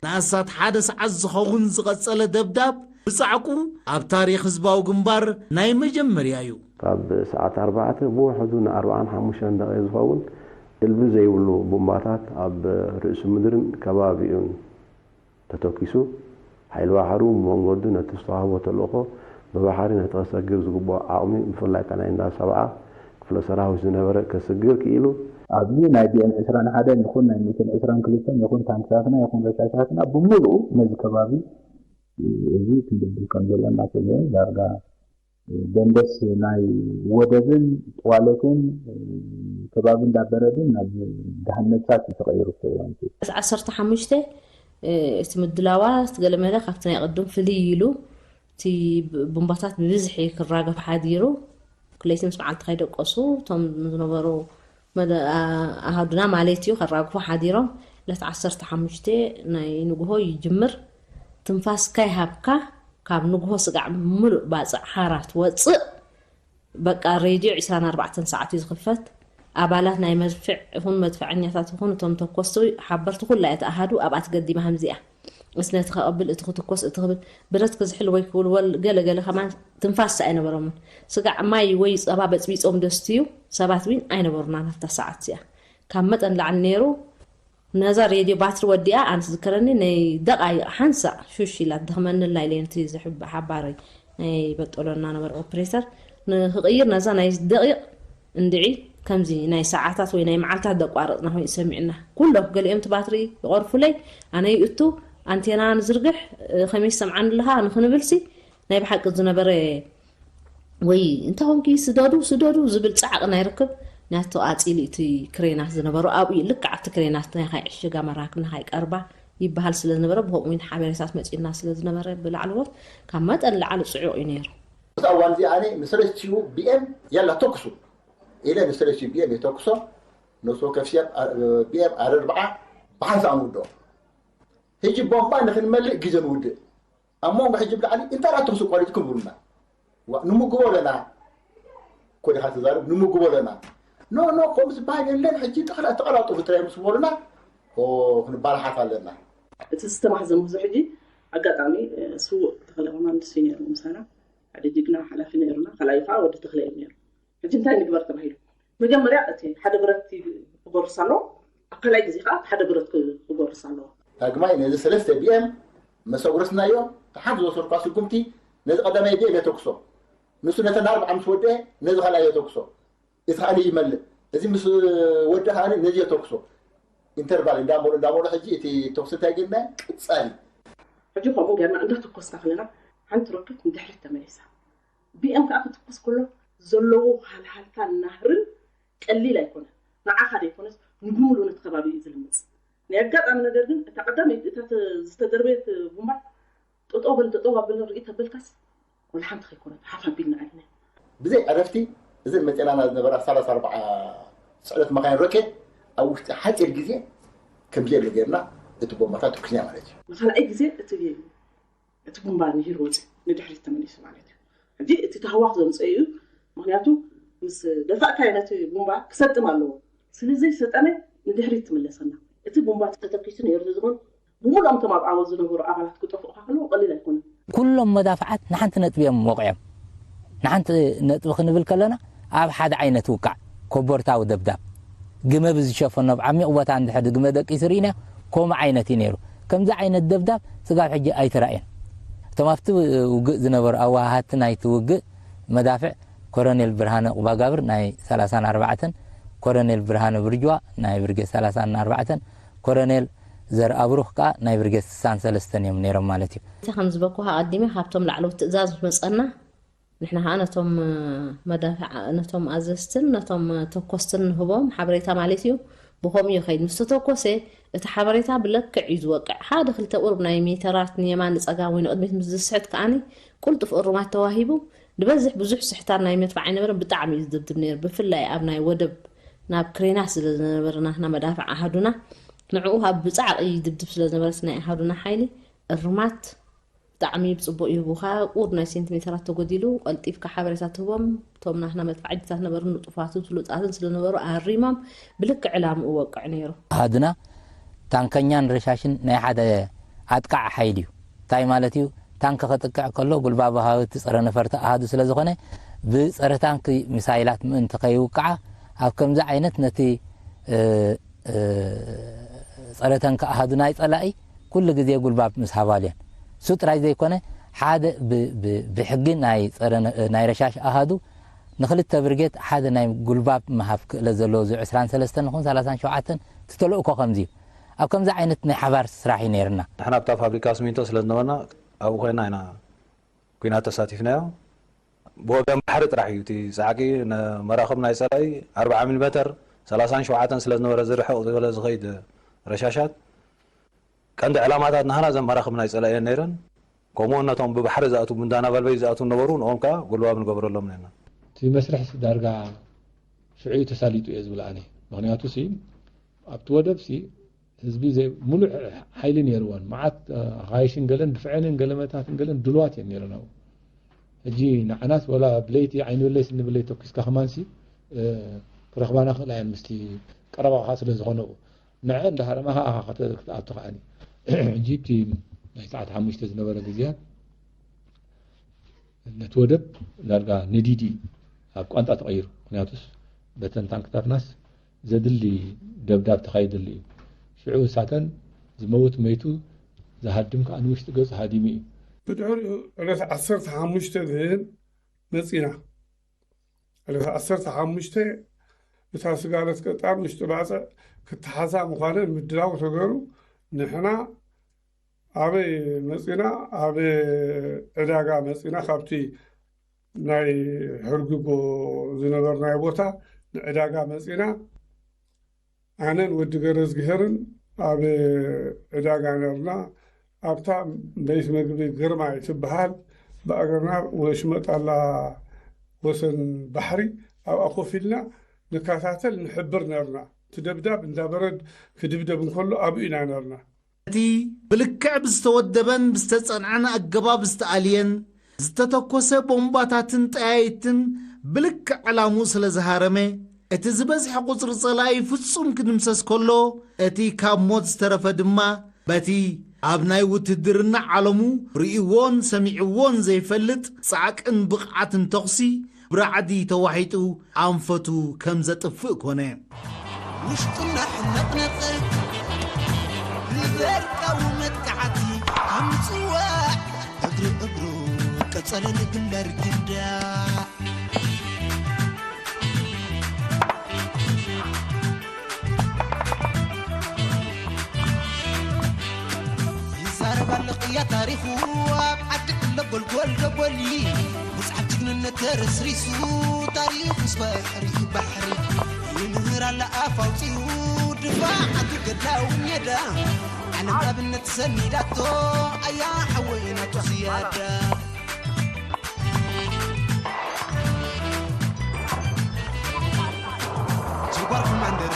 ንኣስታት ሓደ ሰዓት ዝኸውን ዝቐጸለ ደብዳብ ብጻዕቁ ኣብ ታሪኽ ህዝባዊ ግንባር ናይ መጀመርያ እዩ። ካብ ሰዓት ኣርባዕተ ብውሕዱ ንኣርባዓን ሓሙሽተን ደቂቕ ዝኸውን እልቢ ዘይብሉ ቡምባታት ኣብ ርእሲ ምድርን ከባቢኡን ተተኲሱ፣ ሓይሊ ባሕሩ ብመንገዱ ነቲ ዝተዋህቦ ተልእኾ ብባሕሪ ነቲ ከሰግር ዝግብኦ ዓቕሚ፣ ብፍላይ ከኣ ናይ እንዳ ሰብዓ ክፍለ ሰራዊት ዝነበረ ከስግር ክኢሉ። ኣብዚ ናይ ቢኤም ዕስራን ሓደን ይኹን ናይ ሚእትን ዕስራን ክልተን ይኹን ታንክታትና ይኹን ረሻሻትና ብምሉኡ ነዚ ከባቢ እዚ ክንድብድብ ከም ዘለና ተገይሩ ዳርጋ ደንደስ ናይ ወደብን ጥዋለትን ከባቢ እንዳበረድን ናብ ገሃነብ እሳት እዩ ተቐይሩ። እቲ እዋን እቲ ዓሰርተ ሓሙሽተ እቲ ምድላዋ እቲ ገለመለ ካብቲ ናይ ቅድም ፍልይ ኢሉ እቲ ብ-፣ ቡምባታት ብብዝሒ ክራገፍ ሓዲሩ፣ ክለይቲ ምስ መዓልቲ ከይደቀሱ እቶም ዝነበሩ መደ-፣ ኣ-፣ ኣሃዱና ማለት እዩ፣ ከራግፉ ሓዲሮም። ዕለት ዓሰርተ ሓሙሽተ ናይ ንግሆ ይጅምር። ትንፋስ ከይሃብካ ካብ ንግሆ ስጋዕ ምሉእ ባጽዕ ሓራ ትወጽእ። በቃ ሬድዮ ዕስራን ኣርባዕተን ሰዓት እዩ ዝኽፈት። ኣባላት ናይ መድፍዕ ይኹን መድፈዐኛታት ይኹን እቶም ተኮስቲ ሓበርቲ ኩላ እያ ተኣሃዱ ኣብኣ ትገዲማ ከምዚኣ። እዚ ነቲ ከቐብል፣ እቲ ክትኮስ፣ እቲ ክብል፣ ብረት ክዝሕል ወይ ክውልወል ገለ ገለ ከማን ትንፋስ ኣይነበሮምን። ስጋዕ ማይ ወይ ጸባ በጽቢጾም ደስትዩ ሰባት ዊን ኣይነበሩና ናብታ ሰዓት እዚኣ። ካብ መጠን ላዕሊ ነይሩ። ነዛ ሬድዮ ባትሪ ወዲኣ፣ ኣነ ዝከረኒ ናይ ደቓይቕ ሓንሳእ ሹሽ ኢላ ትደኽመኒ ኣላ ኢለ ነቲ ዝሕብ-፣ ሓባረይ ናይ በጦሎና ነበረ ኦፕሬተር ንክቕይር ነዛ ናይ ደቒቕ እንድዒ ከምዚ ናይ ሰዓታት ወይ ናይ መዓልታት ደቋረጽና ኮይኑ ሰሚዕና። ኩሎም ገሊኦም እቲ ባትሪ ይቐርፉለይ፣ ኣነ ይእቱ፣ ኣንቴና ንዝርግሕ፣ ከመይ ይሰምዓኒ ኣለኻ ንክንብልሲ ናይ ብሓቂ ዝነበረ ወይ እንታይ ኮንኪ ስደዱ፣ ስደዱ ዝብል ጻዕቂ ናይ ርክብ ናቱ ኣጺሊ እቲ ክሬናት ዝነበሩ ኣብኡ ልክዕ ኣብቲ ክሬናት ናይ ካይ ዕሽጋ መራክብ ናይ ካይ ቀርባ ይበሃል ስለ ዝነበረ ብኸምኡ ሓበሬታት መጺኡና ስለ ዝነበረ ብላዕለዎት ካብ መጠን ላዕሊ ጽዑቕ እዩ ነይሩ። ኣብቲ እዋን እዚ ኣነ ንሰለስቲኡ ቢኤም ያላ ተኩሱ ኢለ ንሰለስቲኡ ቢኤም የተኩሶ ነፍሲ ወከፍ ሰብ ቢኤም ኣረርብዓ ብሓንሳእ ንውድኦ። ሕጂ ቦምባ ንክንመልእ ግዜ ንውድእ ኣብ መንጎ ሕጂ ብላዕሊ እንታይ ደኣ ተኹሲ ቆሪጽኩም ይብሉና። ዋ፣ ንምግቦ ኣለና እኮ ዲኻ ትዛረብ? ንምግቦ ኣለና። ኖ፣ ኖ፣ ከምኡ ዝበሃል የለን። ሕጂ ጠቕላ-፣ ተቐላጠፉ ጥራይ ምስ በሉና፣ ኦ፣ ክንባላሓት ኣለና። እቲ ዝተማሕዘ ምህዞ ሕጂ ኣጋጣሚ፣ እ፣ ስዉእ ተኽለ ከማን ንሱ እዩ ነይሩ ምሳና። ሓደ ጅግና ሓላፊ ነይሩና፣ ካልኣዩ ከዓ ወዲ ተኽለ እዩ ነይሩ። ሕጂ እንታይ ንግበር ተባሂሉ? መጀመርያ እቲ ሓደ ብረት ክጎርስ ኣለዎ፣ ኣብ ካልኣይ ግዜ ከዓ ሓደ ብረት ክ-፣ ክጎርስ ኣለዎ። ዳግማይ ነዚ ሰለስተ ቢኤም ምስ ኣጉረስናዮ፣ እቲ ሓንቲ ዝወሰድኳ ስጉምቲ፣ ነዚ ቀዳማይ ቢኤም የተኩሶ። ንሱ ነተን ኣርብዓ ምስ ወድአ፣ ነዚ ካልኣይ የተኩሶ። እቲ ካልእ ይመልእ። እዚ ምስ ወድአ ከኣ ነዚ የተኩሶ። ኢንተርቫል እንዳመሉ፣ እንዳመሉ ሕጂ እቲ ተኩሲ እንታይ ጌርና? ቅጻሊ። ሕጂ ከምኡ ጌርና እንዳተኮስና ከለና፣ ሓንቲ ሮኬት ንድሕሪት ተመሊሳ። ቢኤም ከኣ ክትኩስ ከሎ ዘለዎ ሃልሃልታን ናህርን ቀሊል ኣይኮነን። ንዓኻ ዘይኮነስ ንብምሉኡ ነቲ ከባቢ እዩ ዝልምጽ። ናይ ኣጋጣሚ ነገር ግን እታ ቀዳመይቲ እታ ተ- ዝተደርበየት ቡምባ ጠጠው በል ጠጠው ኣብል ርኢ ተበልካስ ወላ ሓንቲ ከይኮነት ሓፍ ኣቢልና ኣልና። ብዘይ ዕረፍቲ እዚ መፅናና ዝነበራ ሰላሳ ኣርባዓ ፅዕነት መካይን ሮኬት ኣብ ውሽጢ ሓፂር ግዜ ከምዘየለ ገይርና እቲ ቦምባታት ትኩስና ማለት እዩ። ንካልኣይ ግዜ እቲ እቲ ቡምባ ንሂር ወፂ ንድሕሪት ተመሊሱ ማለት እዩ። ሕጂ እቲ ታህዋኽ ዘምፀ እዩ። ምክንያቱ ምስ ደፋእካዮ ነቲ ቡምባ ክሰጥም ኣለዎ። ስለዘይሰጠመ ንድሕሪት ትምለሰና። እቲ ቡምባ ተተኪሱ ነይሩ ዝብል ብምሉኦም እቶም ኣብ ዓወት ዝነበሩ ኣባላት ክጠፍኡካ ከለዉ ቀሊል ኣይኮነን። ኩሎም መዳፍዓት ንሓንቲ ነጥቢ እዮም ወቂዖም። ንሓንቲ ነጥቢ ክንብል ከለና ኣብ ሓደ ዓይነት ውቃዕ ኮቦርታዊ ደብዳብ ግመ ብዝሸፈኖ ኣብ ዓሚቕ ቦታ እንድሕር ግመ ደቂሱ ርኢና ከምኡ ዓይነት እዩ ነይሩ። ከምዚ ዓይነት ደብዳብ ስጋብ ሕጂ ኣይተራእየን። እቶም ኣብቲ ውግእ ዝነበሩ ኣወሃሃድቲ ናይቲ ውግእ መዳፍዕ ኮረኔል ብርሃነ ቁባጋብር ናይ ሰላሳን ኣርባዕተን፣ ኮረኔል ብርሃነ ብርጅዋ ናይ ብርጌድ ሰላሳን ኣርባዕተን፣ ኮረኔል ዘርኣብሩኽ ከኣ ናይ ብርጌድ ስሳን ሰለስተን እዮም ነይሮም ማለት እዩ። እቲ ከም ዝበኩኻ ኣቀዲመ ካብቶም ላዕለዎት ትእዛዝ ምስ መጸና ንሕና ከኣ ነቶም መዳፍዕ ነቶም ኣዘዝትን ነቶም ተኮስትን ንህቦም ሓበሬታ ማለት እዩ። ብኸምኡ ይኸይድ ምስ ተተኮሰ እቲ ሓበሬታ ብለክዕ እዩ ዝወቅዕ። ሓደ ክልተ ቁሩብ ናይ ሜተራት ንየማን ንጸጋም ወይ ንቕድሚት ምስ ዝስሕት ከኣኒ ቁልጡፍ እሩማት ተዋሂቡ። ዝበዝሕ ብዙሕ ስሕታን ናይ መድፍዕ ኣይነበረን። ብጣዕሚ እዩ ዝድብድብ ነይሩ። ብፍላይ ኣብ ናይ ወደብ ናብ ክሬናት ስለ ዝነበረ ናትና መዳፍዕ ኣሃዱና ንዕኡ ካብ ብጻዕቂ ይድብድብ ስለ ዝነበረ እቲ ናይ ኣሃዱና ሓይሊ እርማት ብጣዕሚ ብጽቡቕ ይህቡኻ። ቁሩብ ናይ ሴንቲሜተራት ተጎዲሉ ቀልጢፍካ ሓበሬታ ትህቦም። እቶም ናትና መድፋዕጅታት ነበሩ ንጡፋትን ስሉጣትን ስለ ነበሩ ኣሪሞም ብልክዕ ዕላምኡ ወቅዕ ነይሩ። ኣሃዱና ታንከኛን ረሻሽን ናይ ሓደ ኣጥቃዕ ሓይሊ እዩ። እንታይ ማለት እዩ? ታንክ ከጥቅዕ ከሎ ጉልባብ ሃወቲ ጸረ ነፈርቲ ኣሃዱ ስለ ዝኾነ ብጸረ ታንክ ሚሳይላት ምእንቲ ከይውቅዓ ኣብ ከምዚ ዓይነት ነቲ ጸረ ታንክ ኣሃዱ ናይ ጸላኢ ኩሉ ግዜ ጉልባብ ምስ ሃባልዮን እሱ ጥራይ ዘይኮነ ሓደ ብሕጊ ናይ ረሻሽ ኣሃዱ ንክልተ ብርጌት ሓደ ናይ ጉልባብ ምሃብ ክእለት ዘለዎ እዚ ዕስራን ሰለስተን ይኹን ሰላሳን ሸውዓተን እቲ ተልእኮ ከምዚ እዩ። ኣብ ከምዚ ዓይነት ናይ ሓባር ስራሕ እዩ ነይርና። ንሕና ኣብታ ፋብሪካ ስሚንቶ ስለ ዝነበርና ኣብኡ ኮይና ኢና ኩናት ተሳቲፍናዮ። ብወገን ባሕሪ ጥራሕ እዩ እቲ ጻዕቂ። መራኽብ ናይ ጸላኢ ኣርብዓ ሚሊ ሜተር ሰላሳን ሸውዓተን ስለ ዝነበረ ዝርሕቕ ዝበለ ዝኸይድ ረሻሻት ቀንዲ ዕላማታት ናህና ዘን መራኽብ ናይ ጸላኢ እየን ነይረን። ከምኡ እውን ነቶም ብባሕሪ ዝኣትዉ እንዳና ቫልበይ ዝኣትዉ ነበሩ ንኦም ከዓ ጉልባብ ንገብረሎም ነርና። እቲ መስርሕሲ ዳርጋ ሽዑ እዩ ተሳሊጡ እየ ዝብል ኣነ። ምክንያቱ ሲ ኣብቲ ወደብ ሲ ህዝቢ ሙሉእ ሓይሊ ነይርወን። መዓት ኣኻይሽን ገለን ድፍዐንን ገለመታትን ገለን ድልዋት እየን ነይረን ኣብኡ። ሕጂ ንዓናስ ወላ ብለይቲ ዓይኒ ብለይ ስኒ ብለይ ተኩስካ ከማንሲ ክረኽባና ክእላ እየን ምስቲ ቀረባኻ ስለ ዝኾነኡ። ንዐ እንዳሃረማኻ ኢኻ ክትኣቱ ከዓኒ። ሕጂ እቲ ናይ ሰዓት ሓሙሽተ ዝነበረ ግዜያት ነቲ ወደብ ዳርጋ ንዲዲ ኣብ ቋንጣ ተቐይሩ። ምክንያቱስ በተን ታንክታትናስ ዘድሊ ደብዳብ ተኻይደሉ እዩ። ሽዑ እሳተን ዝመውት መይቱ ዝሃድም ከዓ ንውሽጢ ገጹ ሃዲሙ እዩ። ብድሕሪኡ ዕለት ዓሰርተ ሓሙሽተ ግን መጺና። ዕለት ዓሰርተ ሓሙሽተ እታ ስጋለት ቀጣር ውሽጢ ባጽዕ ክተሓዛ ምዃነን ምድላው ተገሩ። ንሕና ኣበይ መጺና? ኣብ ዕዳጋ መጺና። ካብቲ ናይ ሕርግጎ ዝነበርናዮ ቦታ ንዕዳጋ መጺና። ኣነን ወዲ ገረዝግሄርን ኣብ ዕዳጋ ነርና። ኣብታ ቤት መግቢ ግርማይ ትበሃል ብኣገርና ወሽመጣላ ወሰን ባሕሪ ኣብኣ ኮፍ ኢልና ንከታተል ንሕብር ነርና። እቲ ደብዳብ እንዳ በረድ ክድብደብ እንከሎ ኣብኡ ኢና ነርና። እቲ ብልክዕ ብዝተወደበን ብዝተጸንዐን ኣገባብ ዝተኣልየን ዝተተኮሰ ቦምባታትን ጠያይትን ብልክዕ ዕላምኡ ስለ ዝሃረመ፣ እቲ ዝበዝሐ ቁጽሪ ጸላኢ ፍጹም ክድምሰስ ከሎ፣ እቲ ካብ ሞት ዝተረፈ ድማ በቲ ኣብ ናይ ውትህድርና ዓለሙ ርእይዎን ሰሚዕዎን ዘይፈልጥ ጻዕቅን ብቕዓትን ተኹሲ ብራዕዲ ተዋሒጡ ኣንፈቱ ከም ዘጥፍእ ኮነ። ውሽጡ እናሕነቕነቐ ብበርቃዊ መጥቃዕቲ ኣምጽዋ እግሪ እግሩ ቀጸለ ንግንባር ግዳ። ይዛረብ ኣሎ ቅያ ታሪኹ ኣብ ዓዲ ክለ ጎልጎል ደጎሊ። መጽሓፍ ጅግንነት ተረስሪሱ ታሪኽ ምስ ባሕሪ ባሕሪ ይምህር ኣለ ኣፍ ኣውጺኡ። ድፋዓቱ ገድላዊ ሜዳ ዓለም ኣብነት ሰኒዳቶ ኣያ ሓወይ ናቱ ዝያዳ። ጀጓር ኮማንደር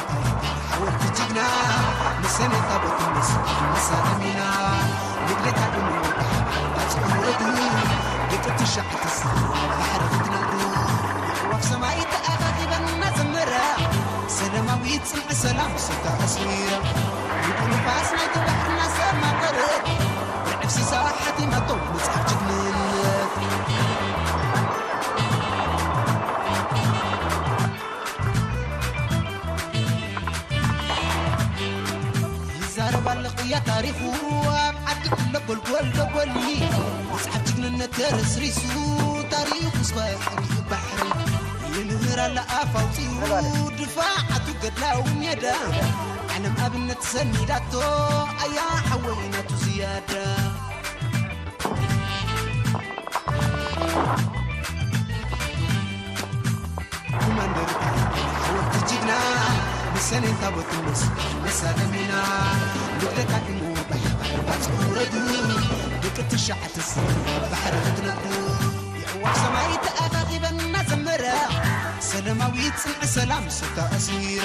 ሓወልቲ ጅግና፣ ንሰሜን ታቦት ንመስ መሳለሚና፣ ንግደታ ድምኑ ባጽቕ ውረዱ፣ ደቂ ትሽዓተ ባሕሪ ክትነዱ፣ ኣዕዋፍ ሰማይ ተኣኻኺበን እናዘመራ፣ ሰላማዊ ጽንዕ ሰላም ስታ ኣስሚራ፣ ንጉ ንፋስ ናይቲ ባሕሪ እናሰማቐረት፣ ብዕፍስሳ ሓቲማቶ መጽሓፍ ጅግንነት። ይዛረብ ኣሎ ቅያ ታሪኹ ኣብ ዓዲ ክለ ጎልጎል ደጎሊ መጽሓፍ ጅግንነት ተረስሪሱ ታሪኹ እስከ ሕጊ ባሕሪ ይምህር ኣለ ኣፍ ኣውፂኡ ድፋዓቱ ገድላዊ ሜዳ ዓለም ኣብነት ሰኒዳቶ ኣያ ሓወይ ናቱ ዝያዳ። ኮማንደር ሓወልቲ ጅግና ንሰሜን ታቦት ንመስ መሳለሚና ንግደታ ድሙ ባሕባሕባጽ ውረዱ ደቂ ትሽዓተ ባሕሪ ክትነዱ የሕዋፍ ሰማይ ተኣኻኺበን እናዘመረ ሰላማዊ ጽንዕ ሰላም ስታ ኣስሚረ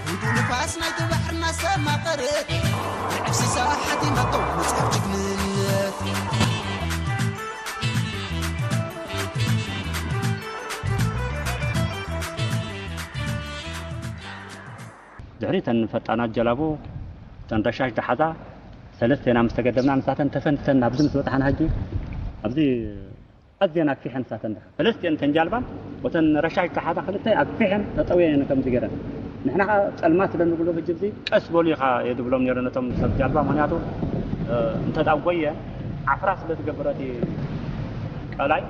ህዱእ ንፋስ ናይቲ ባሕሪ እናሰማቐረት ንዕፍስሳ ሓቲማቶ መጽሓፍ ጅግንነት። ድሕሪ እተን ፈጣናት ጀላቡ፣ እተን ረሻሽ ዝሓዛ ሰለስቴና ምስ ተገደብና፣ ንሳተን ተፈንቲተን ኣብዚ ምስ በጻሕና፣ ሕጂ ኣብዚ ኣዝየን ኣግፊሐን ንሳተን ደሓ። ሰለስቴን እተን ጃልባን፣ ወተን ረሻሽ ዝሓዛ ክልተ ኣግፊሐን ተጠውየን ከምዚ ገይረን። ንሕና ኸኣ ጸልማት ስለ ንብሎ፣ ሕጂ እዚ ቀስ በሉ ኢኻ እየ ዝብሎም ነይረ ነቶም ሰብ ጃልባ። ምኽንያቱ፣ እ፣ እንተ ደኣ ጐየ፣ ዓፍራ ስለ ዝገብር እቲ ቀላይ፣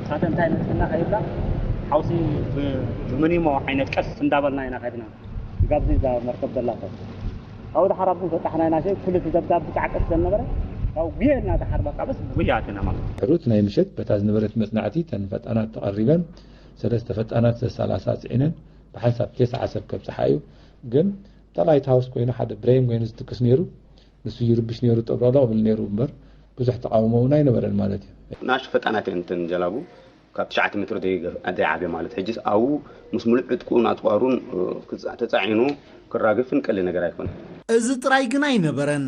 ንሳተን እንታይ መጽእና ከይብላ፣ ሓውሲ ብ-፣ ብምኒሞ ዓይነት ቀስ እንዳበልና ኢና ከድና። ስጋብ እዚ እዛ መርከብ ዘላቶ። ካብኡ ደሓር ኣብዚ በጻሕና ኢና፣ ሸይ ኩሉ እቲ ደብዳብ ብጣዕ ቀስ ዘነበረ፣ ካብኡ ጉየ ኢልና ደሓር በቃ በስ ጉያ ኣቲና ማለት እዩ። ሕሩት ናይ ምሸት በታ ዝነበረት መጽናዕቲ፣ እተን ፈጣናት ተቐሪበን፣ ሰለስተ ፈጣናት ሰላሳ ጽዒነን ብሓንሳብ ተስዓ ሰብ ከብጽሓ እዩ። ግን እታ ላይት ሃውስ ኮይኑ ሓደ ብሬን ኮይኑ ዝትክስ ነይሩ፣ ንሱ ይርብሽ ነይሩ፣ ጠብረቕረቕ ብል ነይሩ እምበር፣ ብዙሕ ተቓውሞ እውን ኣይነበረን ማለት እዩ። ንኣሽቱ ፈጣናት እየን እተን ጀላቡ። ካብ ትሽዓተ ሜትሮ ዘይገፍ-፣ ዘይዓብየ ማለት። ሕጅስ ኣብኡ ምስ ሙሉእ ዕጥቁን ኣጽዋሩን፣ እ፣ ክጻ-፣ ተጻዒኑ ክራገፍን ቀሊል ነገር ኣይኮነን። እዚ ጥራይ ግን ኣይነበረን።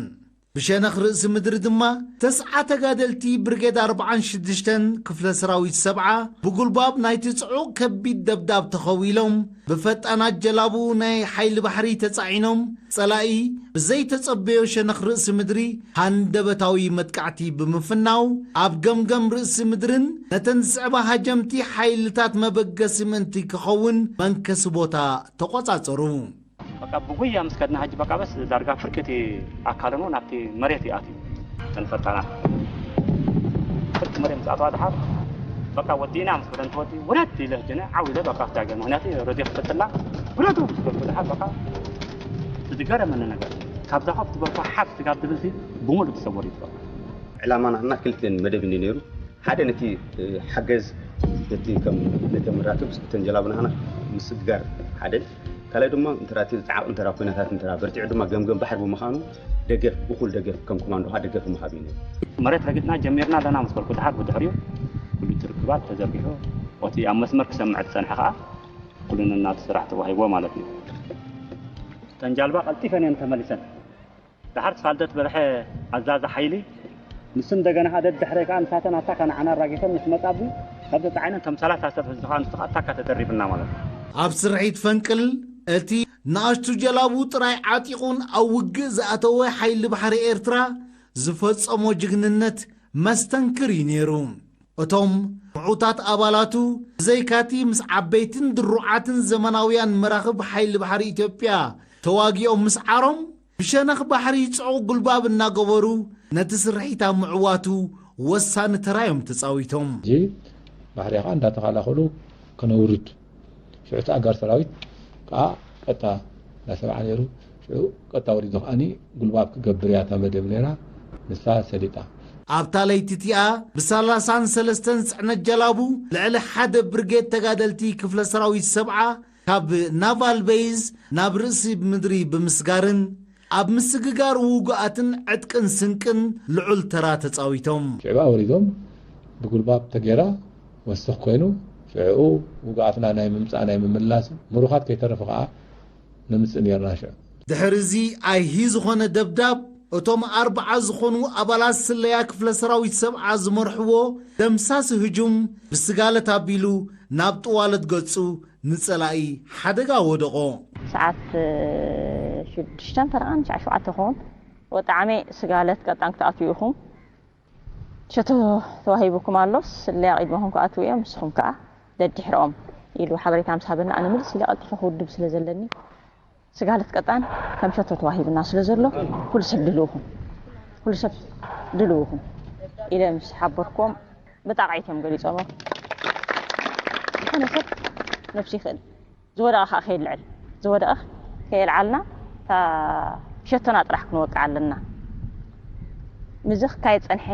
ብሸነኽ ርእሲ ምድሪ ድማ ተስዓ ተጋደልቲ ብርጌድ ኣርብዓን ሽዱሽተን ክፍለ ሰራዊት ሰብዓ ብጉልባብ ናይቲ ጽዑቕ ከቢድ ደብዳብ ተኸዊሎም፣ ብፈጣናት ጀላቡ ናይ ሓይሊ ባሕሪ ተጻዒኖም፣ ጸላኢ ብዘይተጸበዮ ሸነኽ ርእሲ ምድሪ ሃንደበታዊ መጥቃዕቲ ብምፍናው፣ ኣብ ገምገም ርእሲ ምድርን ነተን ዝስዕባ ሃጀምቲ ሓይልታት መበገሲ ምእንቲ ክኸውን መንከሲ ቦታ ተቖጻጸሩ። በቃ ብጉያ ምስ ከድና ሕጂ በቃ በስ ዳርጋ ፍርቂ እቲ ኣካለን እውን ኣብቲ መሬት እዩ ኣትዩ። እተን ፈጣናት ፍርቂ መሬት ምስ ኣተዋ ደሓር በቃ ወዲእና ምስ በለን ተወዲ ውረድ ኢለ ሕጂ እኔ ዓው ኢለ በቃ ክታገል። ምኽንያቱ ረድዮ ክፈትላ ውረዱ ምስ በልኩ ደሓር በቃ ዝገረመኒ ነገር ካብዛ ኮፍ ትበልኳ ሓፍ ትጋብ ትብልሲ ብሙሉእ ተሰወር እዩ በቃ። ዕላማና ክልተ መደብ እንዲ ነይሩ። ሓደ ነቲ፣ እ፣ ሓገዝ ነቲ ከም ነቲ መራክብ እተን ጀላቡ ናህና ምስግጋር ሓደ። ካልኣይ ድማ እንተ እቲ ዝዓቕ እንተ ኩነታት እንተ በርቲዑ ድማ ገምገም ባሕሪ ብምዃኑ ደገፍ፣ እኹል ደገፍ ከም ኮማንዶ ከዓ ደገፍ ምሃብ እዩ ነይሩ። መሬት ረጊጥና ጀሚርና ኣለና ምስ በልኩ ደሓር ብድሕሪኡ ኩሉ እቲ ርክባት ተዘርጊሑ፣ ኦቲ ኣብ መስመር ክሰምዕ ዝጸንሐ ከዓ ኩሉ ነናቱ ስራሕ ተዋሂብዎ ማለት እዩ። እተን ጃልባ ቀልጢፈን እየን ተመሊሰን። ደሓር ፋልደት በርሐ ኣዛዚ ሓይሊ፣ ንሱ እንደገና ከዓ ደድሕረይ ከዓ ንሳተን ኣታካ ንዓና ኣራጊፈን ምስ መጻ ኣብዚ ካብ ተጻዒነን ከም ሰላሳ ሰብ ሕዚ ከዓ ንሱ ከዓ ኣታካ ተደሪብና ማለት እዩ። ኣብ ስርሒት ፈንቅል እቲ ንኣሽቱ ጀላቡ ጥራይ ዓጢቑን ኣብ ውግእ ዝኣተወ ሓይሊ ባሕሪ ኤርትራ ዝፈጸሞ ጅግንነት መስተንክር እዩ ነይሩ። እቶም ምዑታት ኣባላቱ ብዘይካቲ ምስ ዓበይትን ድሩዓትን ዘመናውያን መራኽብ ሓይሊ ባሕሪ ኢትዮጵያ ተዋጊኦም ምስዓሮም፣ ብሸነኽ ባሕሪ ጽዑቕ ጉልባብ እናገበሩ ነቲ ስርሒት ኣብ ምዕዋቱ ወሳኒ ተራ እዮም ተጻዊቶም። ሕጂ ባሕሪ ከዓ እንዳተኸላኸሉ ከነውርድ ሽዑ እቲ ኣጋር ሰራዊት ከዓ ቀጥታ እንዳሰብዓ ነይሩ። ሽዑ ቀጥታ ወሪዱ ከዓኒ ጉልባብ ክገብር እያ እታ መደብ ነይራ፣ ንሳ ሰሊጣ። ኣብታ ለይቲ እቲኣ ብሰላሳን ሰለስተን ጽዕነት ጀላቡ ልዕሊ ሓደ ብርጌድ ተጋደልቲ ክፍለ ሰራዊት ሰብዓ ካብ ናቫል ቤይዝ ናብ ርእሲ ምድሪ ብምስጋርን ኣብ ምስግጋር ውጉኣትን ዕጥቅን ስንቅን ልዑል ተራ ተጻዊቶም። ሽዕባ ወሪዶም ብጉልባብ ተጌራ ወስኽ ኮይኑ ሽዕኡ ውጉኣትና ናይ ምምጻእ ናይ ምምላስ ምሩኻት ከይተረፉ ከዓ ነምጽእ ነርና ሽዑ። ድሕሪ እዚ ኣይሂ ዝኾነ ደብዳብ እቶም ኣርብዓ ዝኾኑ ኣባላት ስለያ ክፍለ ሰራዊት ሰብዓ ዝመርሕዎ ደምሳሲ ህጁም ብስጋለት ኣቢሉ ናብ ጥዋለት ገጹ ንጸላኢ ሓደጋ ወደቖ። ሰዓት ሽዱሽተን ፈረቓን ሸዓ ሸውዓተ ክኸውን ወጣዓሜ ስጋለት ቀጣን ክትኣትዉ ኢኹም ሸቶ ተዋሂቡኩም ኣሎ ስለያ ቂድመኹም ክኣትዉ እዮም ንስኹም ከዓ ደድሕርኦም ኢሉ ሓበሬታ ምስ ሃበና ኣነ ምልስ ኢለ ቀልጢፈ ክውድብ ስለ ዘለኒ ስጋለት ቀጣን ከም ሸቶ ተዋሂብና ስለ ዘሎ ኩሉ ሰብ ድልውኹም ኩሉ ሰብ ድልውኹም ኢለ ምስ ሓበርኩም ብጣቕዒት እዮም ገሊፆሞ ዝኾነ ሰብ ነብሱ ይኽእል ዝወደቐ ከዓ ከየልዕል ዝወደቐ ከየልዓልና እታ ሸቶና ጥራሕ ክንወቅዕ ኣለና ምዚ ክካየድ ፀንሐ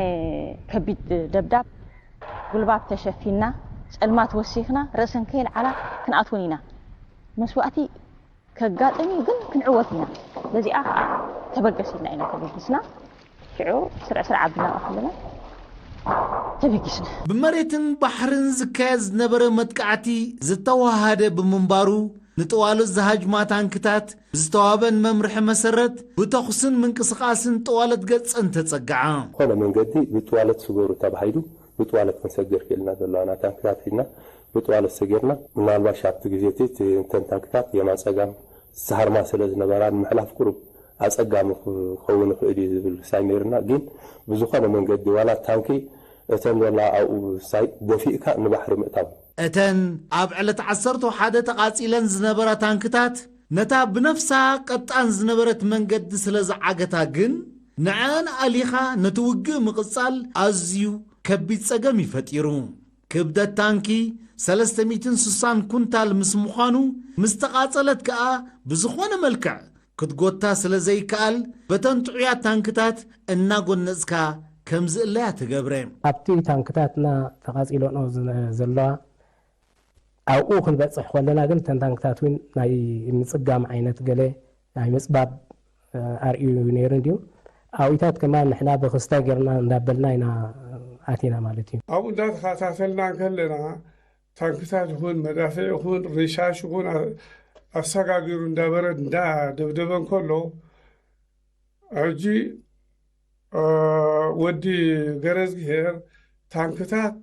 ከቢድ ደብዳብ ጉልባብ ተሸፊንና ፀልማት ወሲኽና ርእሰን ከየልዓላ ክንኣትወን ኢና መስዋእቲ ከጋጥም እዩ ግን ክንዕወት ኢና በዚኣ ከዓ ተበገስ ኢልና ኢና ተበጊስና ሽዑ ስርዕ ስርዕ ኣቢልና ከለና ተበጊስና ብመሬትን ባሕርን ዝካየድ ዝነበረ መጥቃዕቲ ዝተዋሃደ ብምንባሩ ንጥዋለት ዝሃጅማ ታንክታት ብዝተዋበን መምርሒ መሰረት ብተኹስን ምንቅስቓስን ጥዋለት ገጸን ተጸግዓ ዝኾነ መንገዲ ብጥዋለት ስገሩ ተባሂሉ ብጥዋለት ክንሰግር ክእልና ዘለዋና ታንክታት ሒዝና ብጥዋለት ሰጊርና ምናልባሽ ኣብቲ ግዜ እቲ እተን ታንክታት የማን ጸጋም ዝሰሃርማ ስለ ዝነበራ ንምሕላፍ ቁሩብ ኣጸጋሚ ክኸውን ይኽእል እዩ ዝብል ሳይ ነይርና ግን ብዝኾነ መንገዲ ዋላ ታንኪ እተን ዘለዋ ኣብኡ ሳይ ደፊእካ ንባሕሪ ምእታው እተን ኣብ ዕለት ዓሰርተ ሓደ ተቓጺለን ዝነበራ ታንክታት ነታ ብነፍሳ ቀጣን ዝነበረት መንገዲ ስለ ዝዓገታ ግን ንዐኣን ኣሊኻ ነቲ ውግእ ምቕጻል ኣዝዩ ከቢድ ጸገም እዩ ፈጢሩ። ክብደት ታንኪ ሰለስተ ሚእትን ስሳን ኩንታል ምስ ምዃኑ ምስ ተቓጸለት ከኣ ብዝኾነ መልክዕ ክትጎታ ስለ ዘይከኣል በተን ጥዑያት ታንክታት እናጎነጽካ ከም ዝእለያ ትገብረ። ኣብቲ ታንክታትና ተቓጺለንኦ ዘለዋ ኣብኡ ክንበጽሕ ከለና ግን እተን ታንክታት እውን ናይ ምጽጋም ዓይነት ገለ ናይ ምጽባብ ኣርእዩ ነይሩ እንድዩ ኣብኢታት ከማን ንሕና ብክስታይ ጌርና እንዳበልና ኢና ኣቲና ማለት እዩ። ኣብኡ እንዳተኸታተልና እንከለና ታንክታት ይኹን መዳፍዕ ይኹን ሪሻሽ ይኹን ኣሰጋጊሩ እንዳበረድ እንዳደብደበ እንከሎ ሕጂ ወዲ ገረዝግሄር ታንክታት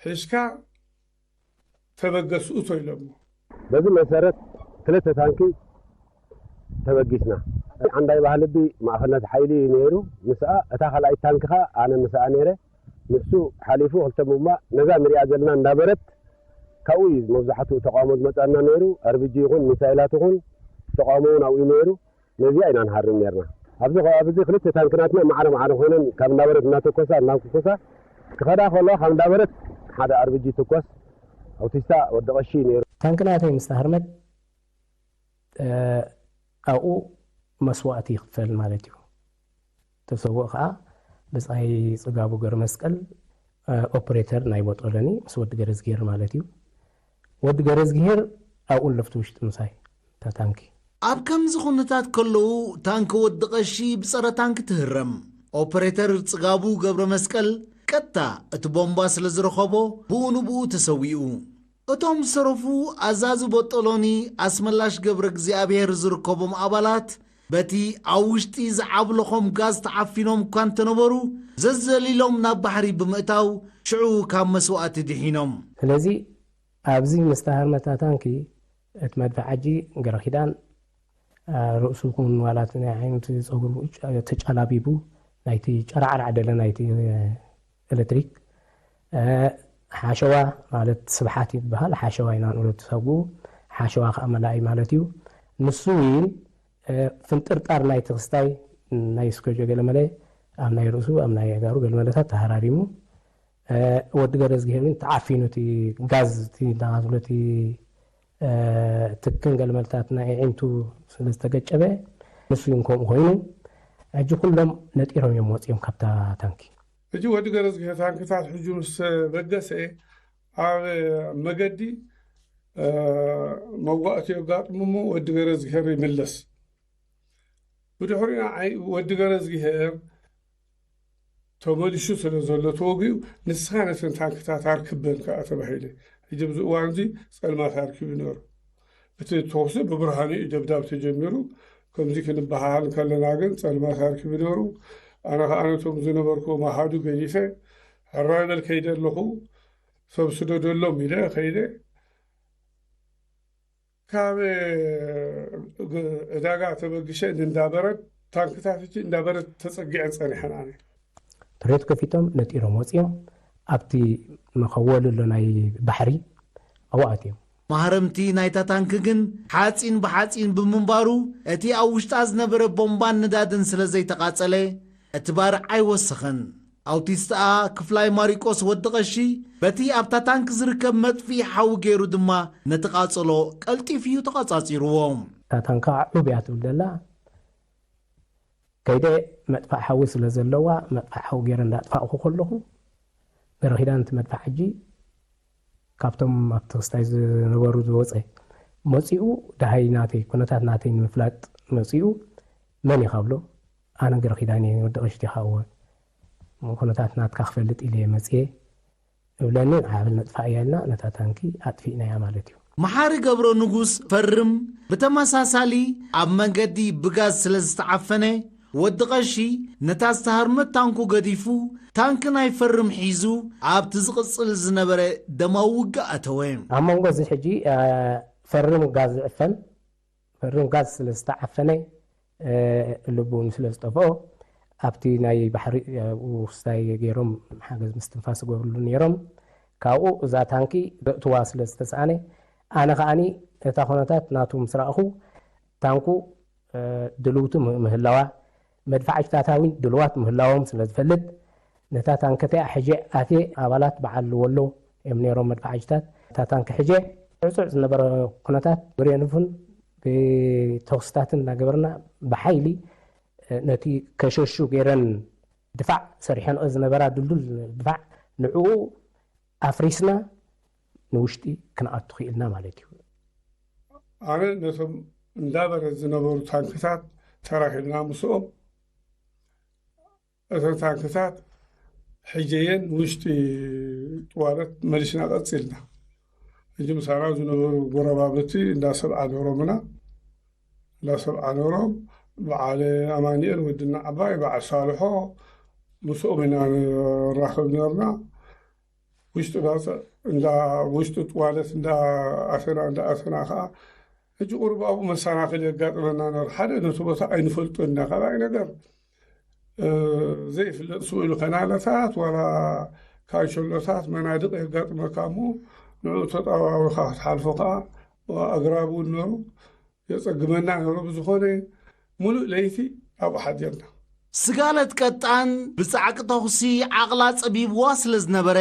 ሒዝካ ተበገስ እቶ ኢሎሞ። በዚ መሰረት ክልተ ታንኪ ተበጊስና። ዓንዳይ ባህልቢ ማእኸልነት ሓይሊ እዩ ነይሩ። ምስኣ እታ ካልኣይቲ ታንኪ ኸኣ ኣነ ምስኣ ነይረ። ንሱ ሓሊፉ ክልተ ምጉማእ ነዛ ንሪኣ ዘለና እንዳበረት ካብኡ እዩ መብዛሕትኡ ተቃውሞ ዝመፀና ነይሩ። ኣርቢጂ ይኹን ሚሳይላት ይኹን ተቃውሞ እውን ኣብኡ ነይሩ። ነዚኣ ኢና ንሃርም ነርና። ኣብዚ ከባቢ እዚ ክልተ ታንክናትና ማዕረ ማዕረ ኮይነን ካብ እንዳበረት እናተኮሳ እናተኮሳ ክኸዳ ከለዋ ካብ እንዳበረት ሓደ ኣርቢጂ ትኮስ ኣውቲስታ ወዲ ቀሺ ነይሩ። ታንክናተይ ምስ ተሃርመት ኣብኡ መስዋእቲ ይኽፈል ማለት እዩ። ተሰውእ ከዓ ብፃይ ፅጋቡ ገርመስቀል ኦፕሬተር ናይ ቦጦሎኒ ምስ ወዲ ገረዝጊሄር ማለት እዩ። ወዲ ገረዝጊሄር ኣብኡ ኣለፍቲ ውሽጢ ምሳይ እታ ታንኪ። ኣብ ከምዚ ኩነታት ከለዉ ታንኪ ወዲ ቀሺ ብጸረ ታንኪ ትህረም። ኦፕሬተር ጽጋቡ ገብረ መስቀል ቀጥታ እቲ ቦምባ ስለ ዝረኸቦ ብኡ ንብኡ ተሰዊኡ። እቶም ዝተረፉ ኣዛዚ ቦጦሎኒ ኣስመላሽ ገብረ እግዚኣብሔር ዝርከቦም ኣባላት በቲ ኣብ ውሽጢ ዝዓብለኾም ጋዝ ተዓፊኖም እኳ እንተነበሩ ዘዘሊሎም ናብ ባሕሪ ብምእታው ሽዑ ካብ መስዋእቲ ድሒኖም። ስለዚ ኣብዚ ምስ ተሃርመታ ታንኪ እቲ መድፍዕ ሓጂ ገረኺዳን ርእሱ ይኹን ዋላ እቲ ናይ ዓይኑ እቲ ጸጉሩ ተጫላቢቡ ናይቲ ጨራዕራዕ ደለ ናይቲ ኤሌክትሪክ ሓሸዋ ማለት ስብሓት ይበሃል ሓሸዋ ኢና ንብሎ እቲ ሰጉኡ ሓሸዋ ከዓ መላኢ ማለት እዩ ንሱ እውን ፍንጥርጣር ናይቲ ክስታይ ናይ ስኮጆ ገለመለ ኣብ ናይ ርእሱ ኣብ ናይ ኣእጋሩ ገለመለታት ተሃራሪሙ ወዲ ገረዝግሄር እውን ተዓፊኑ እቲ ጋዝ እቲ እንዳጋዝሎ እቲ ትክን ገለመለታት ናይ ኣዒንቱ ስለ ዝተገጨበ ንሱ እውን ከምኡ ኮይኑ ሕጂ ኩሎም ነጢሮም እዮም ወፂኦም ካብታ ታንኪ። ሕጂ ወዲ ገረዝግሄር ታንክታት ሕጂ ምስ በገሰ ኣብ መገዲ መዋእቲ የጋጥሙ እሞ ወዲ ገረዝግሄር ይምለስ። ብድሕሪኡ ንዓይ ወዲ ገረዝግሄር ተመሊሱ ስለ ዘሎ ተወጊኡ፣ ንስኻ ነተን ታንክታት ኣርክበን ከኣ ተባሂለ። ሕጂ ኣብዚ እዋን እዚ ጸልማት ኣርኪቡ ነይሩ። እቲ ተኹሲ ብብርሃኑ እዩ ደብዳብ ተጀሚሩ። ከምዚ ክንበሃሃል ከለና ግን ጸልማት ኣርኪቡ ነይሩ። ኣነ ከኣ ነቶም ዝነበርኩዎም ኣሃዱ ገዲፈ፣ ሕራይ በል ከይደ ኣለኹ፣ ሰብ ስደደሎም ኢለ ከይደ። ካብ ዕዳጋ ተበግሸ እንዳበረድ ታንክታት እቲ እንዳበረድ ተጸጊዐን ጸኒሐን። ኣነ ትሬት ከፊቶም ነጢሮም ወፂኦም ኣብቲ መኸወሊ ኣሎ ናይ ባሕሪ ኣዋኣት እዮም። ማህረምቲ ናይታ ታንክ ግን ሓፂን ብሓፂን ብምንባሩ፣ እቲ ኣብ ውሽጣ ዝነበረ ቦምባን ነዳድን ስለ ዘይተቓጸለ፣ እቲ ባርዕ ኣይወሰኸን። ኣውቲስትኣ ክፍላይ ማሪቆስ ወዲ ቐሺ፣ በቲ ኣብታ ታንክ ዝርከብ መጥፍኢ ሓዊ ገይሩ ድማ ነቲ ቃጸሎ ቀልጢፉ እዩ ተቐጻጺርዎ። እታ ታንካ ዕብ እያ ትብል ዘላ። ከይደ መጥፋእ ሓዊ ስለ ዘለዋ፣ መጥፋእ ሓዊ ገይረ እንዳጥፋእኩ ከለኹ፣ ገረኺዳን እቲ መድፍዕ ሕጂ ካብቶም ኣብቲ ክስታይ ዝነበሩ ዝወፀ መፂኡ፣ ደሃይ ናተይ፣ ኩነታት ናተይ ንምፍላጥ መፂኡ፣ "መን ኢኻ?" ብሎ። "ኣነ ገረኺዳን እየ፣ ወዲ ቀሺ ዲኻ?" "እወ፣ ኩነታት ናትካ ክፈልጥ ኢለ እየ መፅየ" እብለኒ፣ "ንዓ በል ነጥፍኣ" እያ ኢልና፣ ነታ ታንኪ ኣጥፊእናያ ማለት እዩ። መሓሪ ገብረ ንጉስ ፈርም ብተመሳሳሊ ኣብ መንገዲ ብጋዝ ስለ ዝተዓፈነ፣ ወዲ ቀሺ ነታ ዝተሃርመት ታንኩ ገዲፉ፣ ታንኪ ናይ ፈርም ሒዙ ኣብቲ ዝቕጽል ዝነበረ ደማዊ ውግእ ኣተወ። ኣብ መንጎ እዚ ሕጂ፣ እ፣ ፈርም ጋዝ ዝዕፈን፣ ፈርም ጋዝ ስለ ዝተዓፈነ፣ እ፣ ልቡ እውን ስለ ዝጠፍኦ፣ ኣብቲ ናይ ባሕሪ፣ እ፣ ውስታይ ገይሮም ሓገዝ ምስትንፋስ ይገብርሉ ነይሮም። ካብኡ እዛ ታንኪ ዘእትዋ ስለ ዝተስኣነ፣ ኣነ ከኣኒ እታ ኩነታት ናቱ ምስ ረኣኹ፣ ታንኩ፣ እ፣ ድልውቲ ም-፣ ምህላዋ፣ መድፍዓጅታታ እውን ድልዋት ምህላዎም ስለ ዝፈልጥ፣ ነታ ታንክ እቲኣ ሕጀ ኣትየ፣ ኣባላት በዓል ወሎ እዮም ነይሮም መድፍዓጅታት። እታ ታንክ ሕጀ፣ ዕጹዕ ዝነበረ ኩነታት፣ ብሬንፉን ብተኹስታትን እናገበርና ብሓይሊ፣ እ፣ ነቲ ከሸሹ ገይረን ድፋዕ ሰሪሐንኦ ዝነበራ ድልዱል ድፋዕ፣ ንዕኡ ኣፍሪስና ንውሽጢ ክንኣቱ ክኢልና ማለት እዩ። ኣነ ነቶም እንዳበረ ዝነበሩ ታንክታት ተራኺብና ምስኦም፣ እተን ታንክታት ሕጀየን ውሽጢ ጥዋለት መሊስና ቀጺልና። ሕጂ ምሳና ዝነበሩ ጎረባብቲ እንዳሰብዓ ነሮምና፣ እንዳሰብዓ ነሮም፣ በዓል ኣማኑኤል ወድና ዓባይ፣ በዓል ሳልሖ፣ ምስኦም ኢና ንራኸብ ነርና። ውሽጢ ባጽዕ እንዳ፣ ውሽጢ ጥዋለት እንዳ ኣተና፣ እንዳ ኣተና ከኣ፣ ሕጂ ቁሩብ ኣብኡ መሰናኽል የጋጥመና ነሩ። ሓደ ነቲ ቦታ ኣይንፈልጦ ኢና። ካልኣይ ነገር፣ እ፣ ዘይፍለጥ ስቕ ኢሉ ከናለታት ዋላ ካንሸሎታት መናድቕ የጋጥመካ እሞ፣ ንዕኡ ተጠዋዊኻ ክትሓልፎ ከኣ ኣግራብ እውን ነሩ። የጸግመና ነሩ። ብዝኾነ ሙሉእ ለይቲ ኣብኡ ሓዲርና። ስጋለት ቀጣን ብጻዕቂ ተኹሲ ዓቕላ ጸቢብዋ ስለ ዝነበረ፣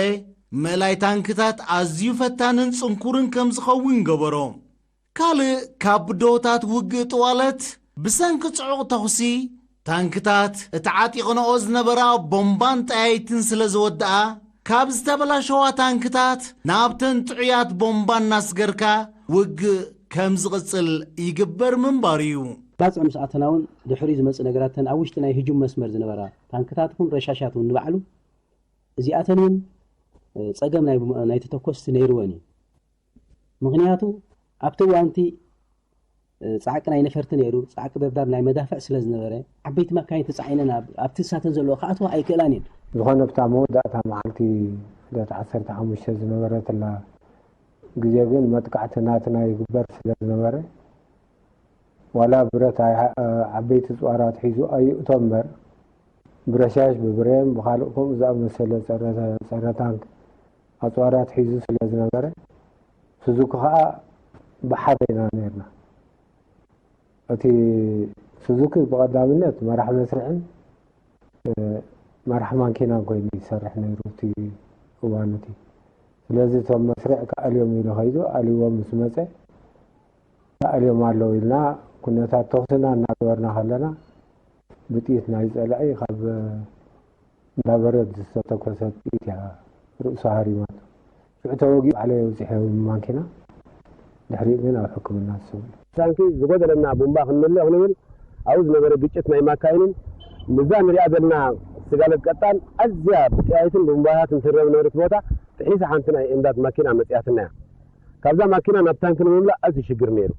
ምእላይ ታንክታት ኣዝዩ ፈታንን ጽንኩርን ከም ዝኸውን ገበሮ። ካልእ ካብ ብደሆታት ውግእ ጥዋለት፣ ብሰንኪ ጽዑቕ ተኹሲ፣ ታንክታት እቲ ዓጢቕንኦ ዝነበራ ቦምባን ጠያይትን ስለ ዝወድኣ፣ ካብ ዝተበላሸዋ ታንክታት ናብተን ጥዑያት ቦምባ እናስገርካ ውግእ ከም ዝቕጽል ይግበር ምንባሩ እዩ። ባጽዕ ምስ ኣተና እውን ድሕሪኡ ዝመጽእ ነገራት፣ እተን ኣብ ውሽጢ ናይ ህጁም መስመር ዝነበራ ታንክታት ይኹን ረሻሻት እውን ንባዕሉ እዚኣተን እውን፣ እ፣ ጸገም ናይ፣ ናይ ተተኮስቲ ነይርወን እዩ። ምኽንያቱ ኣብቲ እዋንቲ፣ እ፣ ጻዕቂ ናይ ነፈርቲ ነይሩ፣ ጻዕቂ ደብዳብ ናይ መዳፍዕ ስለ ዝነበረ፣ ዓበይቲ መካይን ተጻዒነን ኣብ፣ ኣብቲ እሳተን ዘለዎ ክኣትዋ ኣይክእላን እየን። ዝኾነ ኣብታ መወዳእታ መዓልቲ ልደት ዓሰርተ ሓሙሽተ ዝነበረትላ ግዜ ግን መጥቃዕቲ ናትና ይግበር ስለ ዝነበረ፣ ዋላ ብረት ኣይ-፣ ዓበይቲ ጽዋራት ሒዙ ኣይእቶ እምበር፣ ብረሻሽ፣ ብብሬን፣ ብኻልእ ከምኡ ዝኣመሰለ ጸረ፣ ጸረ ታንክ ኣጽዋራት ሒዙ ስለ ዝነበረ፣ ሱዙኪ ኸኣ ብሓደ ኢና ነይርና። እቲ ሱዙኪ ብቐዳምነት መራሕ መስርዕን፣ እ፣ መራሕ ማንኪናን ኮይኑ ይሰርሕ ነይሩ እቲ እዋን እቲ። ስለዚ እቶም መስርዕ ክኣልዮም ኢሉ ኸይዱ፣ ኣልይዎም ምስ መጸ፣ ክኣልዮም ኣለዉ ኢልና ኩነታት ተኹስና እናገበርና ከለና፣ ብጥይት ናይ ጸላኢ ካብ እንዳበረድ ዝተተኮሰት ጥይት እያ ርእሱ ሃሪማቶ። ሽዑ ተወጊኡ ባዕለይ ኣውጺሐ ማንኪና። ድሕሪኡ ግን ኣብ ሕክምና ዝስውል። ታንኪ ዝጎደለና ቡምባ ክንምልእ ክንብል ኣብኡ ዝነበረ ግጭት ናይ ማካይንን ንዛ ንሪኣ ዘለና ስጋለት ቀጣን ኣዝያ ብጥያይትን ብቡምባታትን ትረብ ነበረት ቦታ ጥሒሳ ሓንቲ ናይ ኤምዳት ማኪና መፅያትና እያ። ካብዛ ማኪና ናብ ታንኪ ንምምላእ ኣዝዩ ሽግር ነይሩ።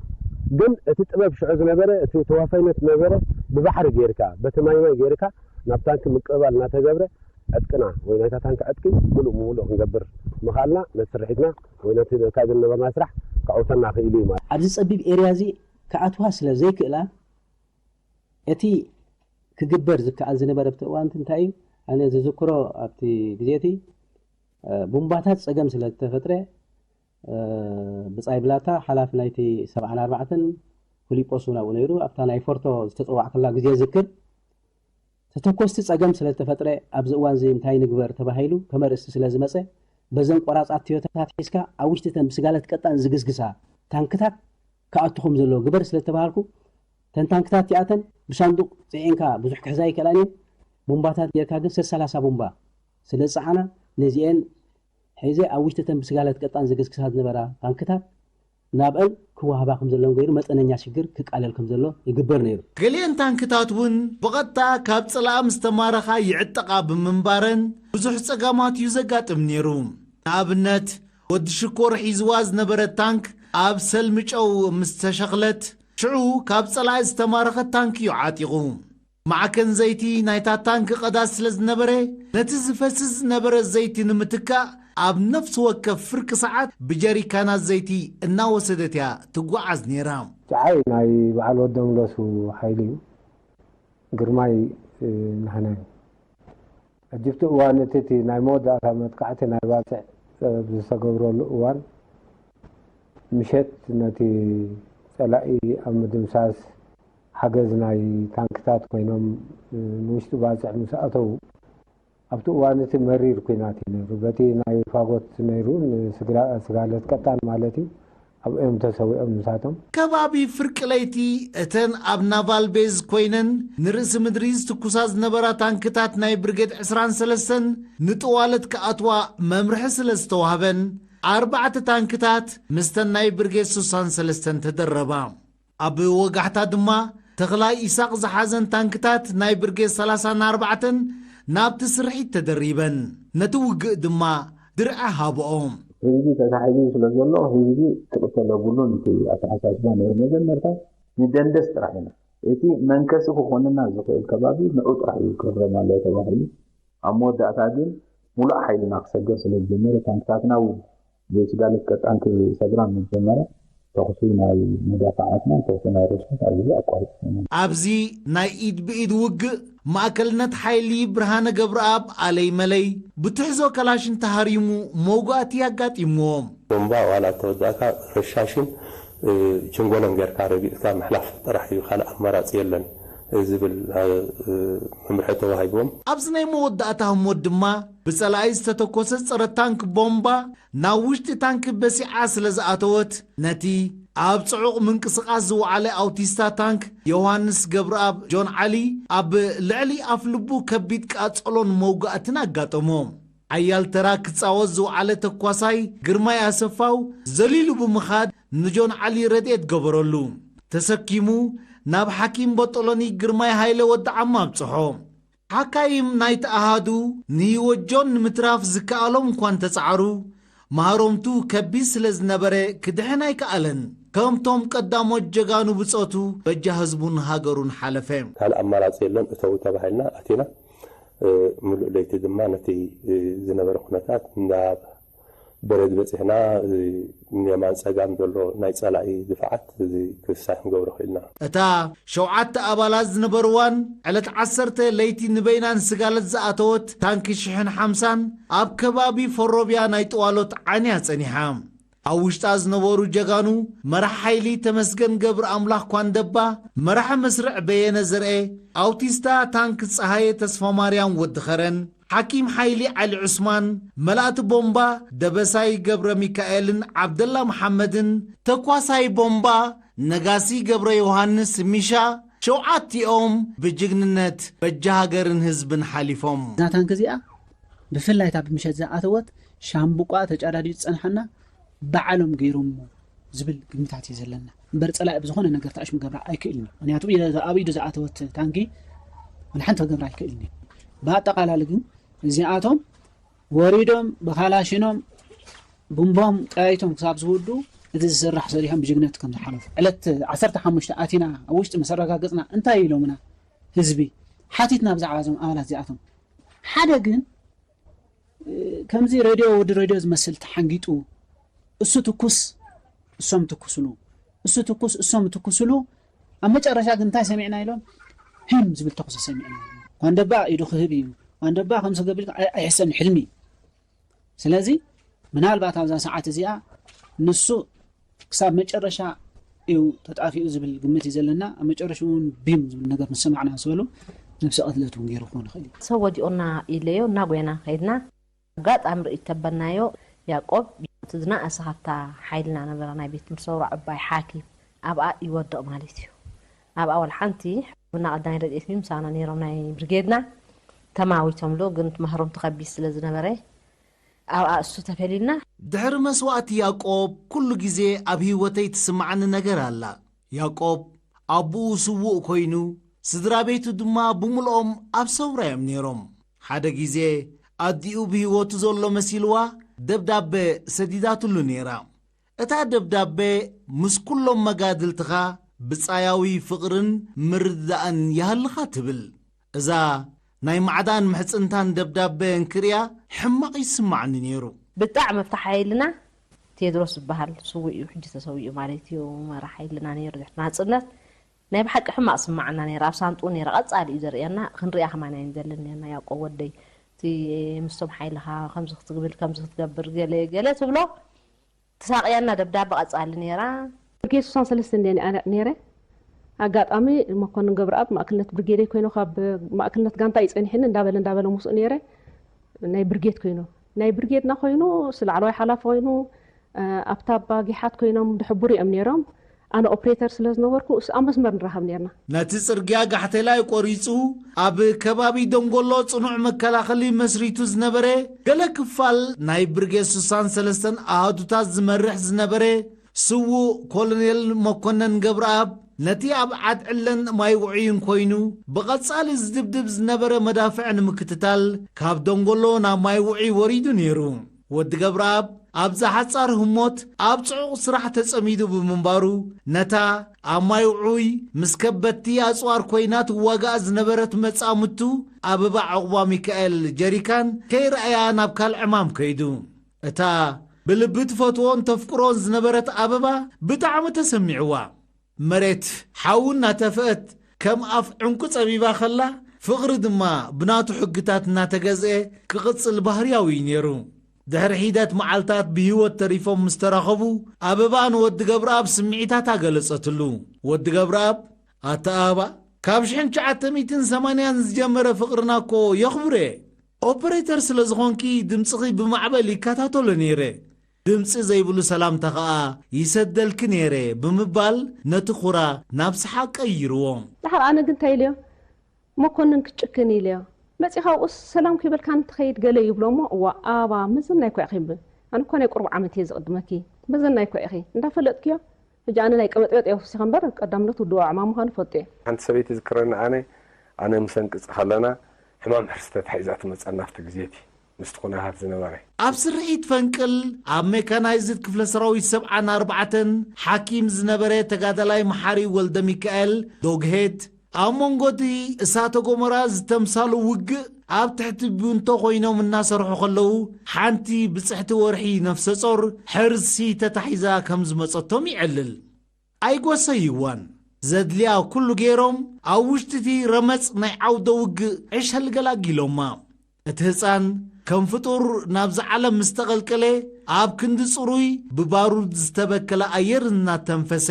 ግን እቲ ጥበብ ሽዑ ዝነበረ እቲ ተዋፋይነት ነበረ ብባሕሪ ጌርካ በቲ ማይማይ ጌርካ ናብ ታንኪ ምቅብባል እናተገብረ ዕጥቅና ወይ ናይታ ታንኪ ዕጥቂ ምሉእ ምሉእ ክንገብር ምኻልና ነቲ ስርሒትና ወይ ነቲ ነካይዶ ዝነበርና ስራሕ ከዕውተና ክኢሉ እዩ ማለት። ኣብዚ ጸቢብ ኤርያ እዚ ክኣትዋ ስለ ዘይክእላ እቲ ክግበር ዝከኣል ዝነበረ ኣብቲ እዋንቲ እንታይ እዩ? ኣነ ዝዝክሮ ኣብቲ ግዜ እቲ ቡምባታት ጸገም ስለ ዝተፈጥረ ብጻይ ብላታ ሓላፊ ናይቲ ሰብዓን ኣርባዕተን ፍሊጶስ እውን ኣብኡ ነይሩ ኣብታ ናይ ፎርቶ ዝተጸዋዕክላ ግዜ ዝክር ተተኮስቲ ጸገም ስለ ዝተፈጥረ ኣብዚ እዋን እዚ እንታይ ንግበር ተባሂሉ ከም ኣርእስቲ ስለ ዝመጸ በዘን ቆራጻት ቶዮታታት ሒዝካ ኣብ ውሽጢ ተን ብስጋለት ቀጣን ዝግስግሳ ታንክታት ክኣቱ ከም ዘለዎ ግበር ስለ ዝተባሃልኩ ተን ታንክታት እቲኣተን ብሳንዱቕ ጽዒንካ ብዙሕ ክሕዛ ኣይከእላን እየን ቡምባታት ጌርካ ግን ሰላሳ ቡምባ ስለ ዝጸዓና ነዚኤን ሒዘ ኣብ ውሽጢ ተን ብስጋለት ቀጣን ዝግስግሳ ዝነበራ ታንክታት ናብአን ክወሃባ ከም ዘለዎም ገይሩ መጠነኛ ሽግር ክቃለል ከም ዘሎ ይግበር ነይሩ። ገሊአን ታንክታት እውን ብቐጥታ ካብ ጸላኢ ምስ ተማረኻ ይዕጠቓ ብምንባረን ብዙሕ ጸገማት እዩ ዘጋጥም ነይሩ። ንኣብነት ወዲ ሽኮር ሒዝዋ ዝነበረ ታንክ ኣብ ሰልሚ ጨው ምስ ተሸኽለት ሽዑ ካብ ጸላኢ ዝተማረኸት ታንክ እዩ ዓጢቑ። ማዕከን ዘይቲ ናይታ ታንክ ቀዳስ ስለ ዝነበረ ነቲ ዝፈስስ ዝነበረ ዘይቲ ንምትካእ ኣብ ነፍሲ ወከፍ ፍርቂ ሰዓት ብጀሪካናት ዘይቲ እናወሰደት እያ ትጓዓዝ ነይራ። ጸሓይ ናይ በዓል ወደምለሱ ሓይሊ እዩ። ግርማይ ንሕና እዩ። ሕጂ ኣብቲ እዋን እቲ እቲ ናይ መወዳእታ መጥቃዕቲ ናይ ባጽዕ ዝተገብረሉ እዋን ምሸት ነቲ ጸላኢ ኣብ ምድምሳስ ሓገዝ ናይ ታንክታት ኮይኖም ንውሽጢ ባጽዕ ምስ ኣተዉ ኣብቲ እዋን እቲ መሪር ኲናት እዩ ነይሩ። በቲ ናይ ፋጎት ነይሩ ንስጋለት ቀጣን ማለት እዩ ኣብኦም ተሰዊኦም ንሳቶም። ከባቢ ፍርቂ ለይቲ እተን ኣብ ናቫል ቤዝ ኮይነን ንርእሲ ምድሪ ዝትኩሳ ዝነበራ ታንክታት ናይ ብርጌድ ዕስራን ሰለስተን ንጥዋለት ክኣትዋ መምርሒ ስለ ዝተዋህበን ኣርባዕተ ታንክታት ምስተን ናይ ብርጌድ ስሳን ሰለስተን ተደረባ። ኣብ ወጋሕታ ድማ ተኽላይ ኢሳቕ ዝሓዘን ታንክታት ናይ ብርጌድ ሰላሳን ኣርባዕተን ናብቲ ስርሒት ተደሪበን ነቲ ውግእ ድማ ድርዒ ሃብኦ። ህዝቢ ተታሒዙ ስለ ዘሎ ህዝቢ ክቕተል የብሉን እቲ ኣተሓሳስባ ነይሩ። መጀመርታ ንደንደስ ጥራሕ ኢና እቲ መንከሲ ክኾነና ዝኽእል ከባቢ ንዑ ጥራሕ እዩ ክህረም ኣለዎ ተባሂሉ። ኣብ መወዳእታ ግን ሙሉእ ሓይልና ክሰገር ስለ ዝጀመረ ታንክታትና እውን ዘይስጋለት ቀጣን ክሰግራ ምስ ጀመረ ተኹሲ ናይ መዳፍዓትና ተኹሲ ናይ ረድሽን ኣብዚ ኣቋሪፅና ኢና። ኣብዚ ናይ ኢድ ብኢድ ውግእ ማእከልነት ሓይሊ ብርሃነ ገብረኣብ ኣለይ መለይ ብትሕዞ ከላሽን ተሃሪሙ መውጋእቲ ኣጋጢምዎ። ቦምባ ዋላ እንተወዳእካ ረሻሽን ችንጎለን ጌርካ ረጊጥካ ምሕላፍ ጥራሕ እዩ፣ ካልእ ኣማራፂ የለን ዝብል መምርሒ ተዋሂብዎም። ኣብዚ ናይ መወዳእታ ህሞት ድማ ብጸላኢ ዝተተኮሰ ጸረ ታንክ ቦምባ ናብ ውሽጢ ታንክ በሲዓ ስለ ዝኣተወት፣ ነቲ ኣብ ጽዑቕ ምንቅስቓስ ዝወዓለ ኣውቲስታ ታንክ ዮሃንስ ገብረኣብ ጆን ዓሊ ኣብ ልዕሊ ኣፍልቡ ከቢድ ቃጸሎን መውጋእትን ኣጋጠሞ። ሓያል ተራ ክጻወት ዝወዓለ ተኳሳይ ግርማይ ኣሰፋው ዘሊሉ ብምኻድ ንጆን ዓሊ ረድኤት ገበረሉ። ተሰኪሙ ናብ ሓኪም ቦጦሎኒ ግርማይ ሃይለ ወዲ ዓማ ኣብጽሖ። ሓካይም ናይቲ ኣሃዱ ንህይወት ጆን ንምትራፍ ዝከኣሎም እኳ እንተጸዓሩ፣ ማህረምቱ ከቢድ ስለ ዝነበረ ክድሕን ኣይከኣለን። ከምቶም ቀዳሞት ጀጋኑ ብጾቱ በጃ ህዝቡን ሃገሩን ሓለፈ። ካልእ ኣማራጺ የለን፣ እተው ተባሂልና ኣቲና። ምሉእ ለይቲ ድማ ነቲ ዝነበረ ኩነታት ናብ በረድ በጺሕና፣ የማን ጸጋም ዘሎ ናይ ጸላኢ ድፍዓት እዚ ክስታይ ክንገብሮ ክኢልና። እታ ሸውዓተ ኣባላት ዝነበርዋን ዕለት ዓሰርተ ለይቲ ንበይናን ስጋለት ዝኣተወት ታንኪ ሽሕን ሓምሳን ኣብ ከባቢ ፈሮብያ ናይ ጥዋሎት ዓንያ ጸኒሓ። ኣብ ውሽጣ ዝነበሩ ጀጋኑ መራሕ ሓይሊ ተመስገን ገብረኣምላኽ ኳንደባ፣ መራሕ መስርዕ በየነ ዘርኤ፣ ኣውቲስታ ታንክ ጸሃየ ተስፋማርያም ወዲ ኸረን፣ ሓኪም ሓይሊ ዓሊ ዑስማን፣ መላእቲ ቦምባ ደበሳይ ገብረ ሚካኤልን ዓብደላ መሓመድን፣ ተኳሳይ ቦምባ ነጋሲ ገብረ ዮሃንስ ሚሻ፣ ሸውዓቲኦም ብጅግንነት በጃ ሃገርን ህዝብን ሓሊፎም። እዛ ታንክ እዚኣ ብፍላይ እታ ብምሸት ዝኣተወት ሻምብቋ ተጫዳዲዱ ዝጸንሓና ባዕሎም ገይሮሞ። ዝብል ግምታት እዩ ዘለና እምበር፣ ፀላኢ ብዝኾነ ነገር ተኣሽሙ ገብራ ኣይክእልን እዩ። ምክንያቱ ኣብ ኢዱ ዝኣተወት ታንኪ ወላ ሓንቲ ክገብራ ኣይክእልን እዩ። ብኣጠቓላሊ ግን እዚኣቶም ወሪዶም ብካላሽኖም ብምቦም ጠያይቶም ክሳብ ዝውዱ እቲ ዝስራሕ ሰሪሖም ብጅግነት ከም ዝሓለፉ ዕለት ዓሰርተ ሓሙሽተ ኣቲና ኣብ ውሽጢ ምስ ኣረጋገፅና እንታይ ኢሎምና ህዝቢ ሓቲትና ብዛዕባ እዞም ኣባላት እዚኣቶም ሓደ ግን ከምዚ ሬድዮ ወዲ ሬድዮ ዝመስል ተሓንጊጡ እሱ ትኩስ እሶም ትኩስሉ እሱ ትኩስ እሶም ትኩስሉ ኣብ መጨረሻ ግን እንታይ ሰሚዕና ኢሎም ህም ዝብል ተኩሲ ሰሚዕና ኳንደባ ኢዱ ክህብ እዩ ኳንደባ ከምዚ ገብር ኣይሕሰብን ሕልሚ ስለዚ ምናልባት ኣብዛ ሰዓት እዚኣ ንሱ ክሳብ መጨረሻ እዩ ተጣፊኡ ዝብል ግምት እዩ ዘለና ኣብ መጨረሻ እውን ቢም ዝብል ነገር ምስ ሰማዕና ዝበሉ ነብሰ ቅትለት እውን ገይሩ ክኾን ይኽእል እዩ ሰብ ወዲኦና ኢለዮ እናጎየና ከይድና ኣጋጣሚ ርእይ ተበልናዮ ያቆብ እቲ ዝነኣሰ ካብታ ሓይልና ነበረ ናይ ቤት ትምህርቲ ሰውራ ዕባይ ሓኪም ኣብኣ ይወድቕ ማለት እዩ ኣብኣ ወላ ሓንቲ ሕክምና ቀዳማይ ረድኤት ምሳና ነይሮም ናይ ብርጌድና ተማዊቶም ዶ ግን መህሮም ተኸቢድ ስለ ዝነበረ ኣብኣ እሱ ተፈሊልና። ድሕሪ መስዋእቲ ያቆብ ኩሉ ግዜ ኣብ ህይወተይ ትስምዓኒ ነገር ኣላ። ያቆብ ኣቡኡ ስዉእ ኮይኑ ስድራ ቤቱ ድማ ብምልኦም ኣብ ሰውራ እዮም ነይሮም። ሓደ ግዜ ኣዲኡ ብህይወቱ ዘሎ መሲልዋ ደብዳበ ሰዲዳትሉ ነይራ። እታ ደብዳበ ምስ ኩሎም መጋድልትኻ ብጻያዊ ፍቕርን ምርድዳእን ይሃልኻ ትብል። እዛ ናይ ማዕዳን ምሕጽንታን ደብዳበ እንክርእያ ሕማቕ ይስምዓኒ ነይሩ። ብጣዕሚ ኣብቲ ሓይልና ቴድሮስ ዝበሃል ስዉእ እዩ፣ ሕጂ ተሰዊኡ ማለት እዩ፣ መራሕ ሓይልና ነይሩ ድሕሪ ናጽነት። ናይ ብሓቂ ሕማቕ ስምዓና ነይሩ፣ ኣብ ሳንጥኡ ነይረ፣ ቀጻሊ እዩ ዘርእየና፣ ክንርእያ ከማን ኣይንደልን ነርና፣ ያቆብ ወደይ እቲ ምስቶም ሓይልኻ ከምዚ ክትብል ከምዚ ክትገብር ገለ ገለ ትብሎ፣ ትሳቕየና ደብዳበ ቀጻሊ ነይራ። ብርጌድ ስሳን ሰለስተ እንደ ነይረ ኣጋጣሚ መኮንን ገብረኣብ ማእክልነት ብርጌደይ ኮይኑ ካብ ማእክልነት ጋንታ እዩ ጸኒሕኒ እንዳበለ እንዳበለ ምስኡ ነይረ ናይ ብርጌድ ኮይኑ ናይ ብርጌድና ኮይኑ ስላዕለዋይ ሓላፊ ኮይኑ ኣብታ ኣባ ጊሓት ኮይኖም ድሕቡር እዮም ነይሮም ኣነ ኦፕሬተር ስለ ዝነበርኩ እሱ ኣብ መስመር ንራኸብ ነርና። ነቲ ጽርግያ ጋሕቴላይ ቆሪጹ ኣብ ከባቢ ደንጎሎ ጽኑዕ መከላኸሊ መስሪቱ ዝነበረ ገለ ክፋል ናይ ብርጌድ ስሳን ሰለስተን ኣሃዱታት ዝመርሕ ዝነበረ ስዉእ ኮሎኔል መኮነን ገብረኣብ ነቲ ኣብ ዓድዕለን ማይ ውዑይን ኮይኑ ብቐጻሊ ዝድብድብ ዝነበረ መዳፍዕ ንምክትታል ካብ ደንጎሎ ናብ ማይ ውዑይ ወሪዱ ነይሩ። ወዲ ገብረኣብ ኣብዛ ሓጻር ህሞት ኣብ ጽዑቕ ስራሕ ተጸሚዱ ብምንባሩ፣ ነታ ኣብ ማይ ውዑይ ምስ ከበድቲ ኣጽዋር ኮይና ትዋጋእ ዝነበረት መጻምድቱ ኣበባ ዑቕባሚካኤል ጀሪካን ከይረኣያ ናብ ካልእ ዕማም ከይዱ። እታ ብልቢ ትፈትዎን ተፍቅሮን ዝነበረት ኣበባ ብጣዕሚ ተሰሚዕዋ። መሬት ሓዊ እናተፍአት ከም ኣፍ ዕንቁ ጸቢባ ከላ፣ ፍቕሪ ድማ ብናቱ ሕግታት እናተገዝአ ክቕጽል ባህርያዊ እዩ ነይሩ። ድሕሪ ሒደት መዓልታት ብህይወት ተሪፎም ምስ ተራኸቡ፣ ኣበባ ንወዲ ገብረኣብ ስምዒታታ ገለጸትሉ። ወዲ ገብረኣብ፣ ኣታ ኣበባ፣ ካብ ሽሕን ትሽዓተ ሚእትን ሰማንያን ዝጀመረ ፍቕርና እኮ የኽብሮ እየ። ኦፐሬተር ስለ ዝኾንኪ ድምጽኺ ብማዕበል ይከታተሎ ነይረ። ድምጺ ዘይብሉ ሰላምታ ከኣ ይሰደልኪ ነይረ ብምባል ነቲ ኹራ ናብ ሰሓቕ ቀይርዎ። ደሓር ኣነ ግን እንታይ ኢለዮ፣ መኮንን ክትጭክን ኢለዮ። መጺኻ ኣብኡስ ሰላም ከይበልካኒ ትኸይድ ገለ ይብሎ እሞ፣ እዋ ኣባ መዘና እኮ ኢኺ፣ ኣነ እኮ ናይ ቁሩብ ዓመት እየ ዝቕድመኪ፣ መዘና እኮ ኢኺ፣ እንዳፈለጥክዮ ሕጂ ኣነ ናይ ቀበጥበጥ እየ ወሲኸ እምበር ቀዳምነት ውድኡ ኣዕማን ምዃኑ እፈልጦ እየ። ሓንቲ ሰበይቲ ትዝክረኒ ኣነ ኣነ ምስ ኣንቅጺ ከለና ሕማም ሕርሲ ተታሒዛ ትመጸና ኣብቲ ግዜ እቲ ምስቲ ኩነታት ዝነበረ። ኣብ ስርሒት ፈንቅል ኣብ ሜካናይዝድ ክፍለ ሰራዊት ሰብዓን ኣርባዕተን ሓኪም ዝነበረ ተጋዳላይ መሓሪ ወልደሚካኤል ዶግሄድ ኣብ መንጎ እቲ እሳተ ጎመራ ዝተምሳሉ ውግእ ኣብ ትሕቲ ቡንቶ ኮይኖም እናሰርሑ ከለዉ ሓንቲ ብፅሕቲ ወርሒ ነፍሰ ጾር ሕርሲ ተታሒዛ ከም ዝመጸቶም ይዕልል። ኣይጎሰይዋን ዘድልያ ኩሉ ገይሮም ኣብ ውሽጢ እቲ ረመጽ ናይ ዓውደ ውግእ ዕሸል ገላጊሎማ። እቲ ህጻን ከም ፍጡር ናብዚ ዓለም ምስ ተቐልቀለ ኣብ ክንዲ ጽሩይ ብባሩድ ዝተበከለ ኣየር እናተንፈሰ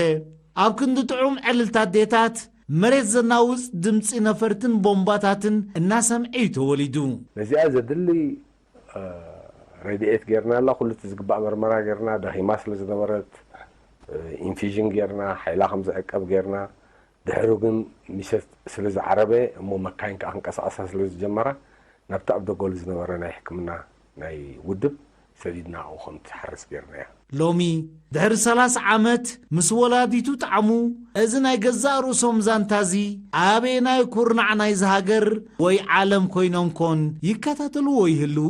ኣብ ክንዲ ጥዑም ዕልልታ ኣዴታት መሬት ዘናውጽ ድምጺ ነፈርትን ቦምባታትን እናሰምዐ እዩ ተወሊዱ። ነዚኣ ዘድሊ ረድኤት ጌርናላ፣ ኩሉ እቲ ዝግባእ መርመራ ጌርና፣ ደኺማ ስለ ዝነበረት ኢንፊዥን ጌርና፣ ሓይላ ከም ዝዕቀብ ጌርና፣ ድሕሩ ግን ሚሰት ስለ ዝዓረበ እሞ መካይን ከኣ ክንቀሳቐሳ ስለ ዝጀመራ፣ ናብቲ ኣብ ደጎል ዝነበረ ናይ ሕክምና ናይ ውድብ ሰዲድና ኣብኡ ከም ትሓርስ ጌርናያ። ሎሚ ድሕሪ ሰላሳ ዓመት ምስ ወላዲቱ ጣዕሙ፣ እዚ ናይ ገዛእ ርእሶም ዛንታዚ ኣበየናይ ኩርናዕ ናይዚ ሃገር ወይ ዓለም ኮይኖም ኮን ይከታተልዎ ይህልዉ?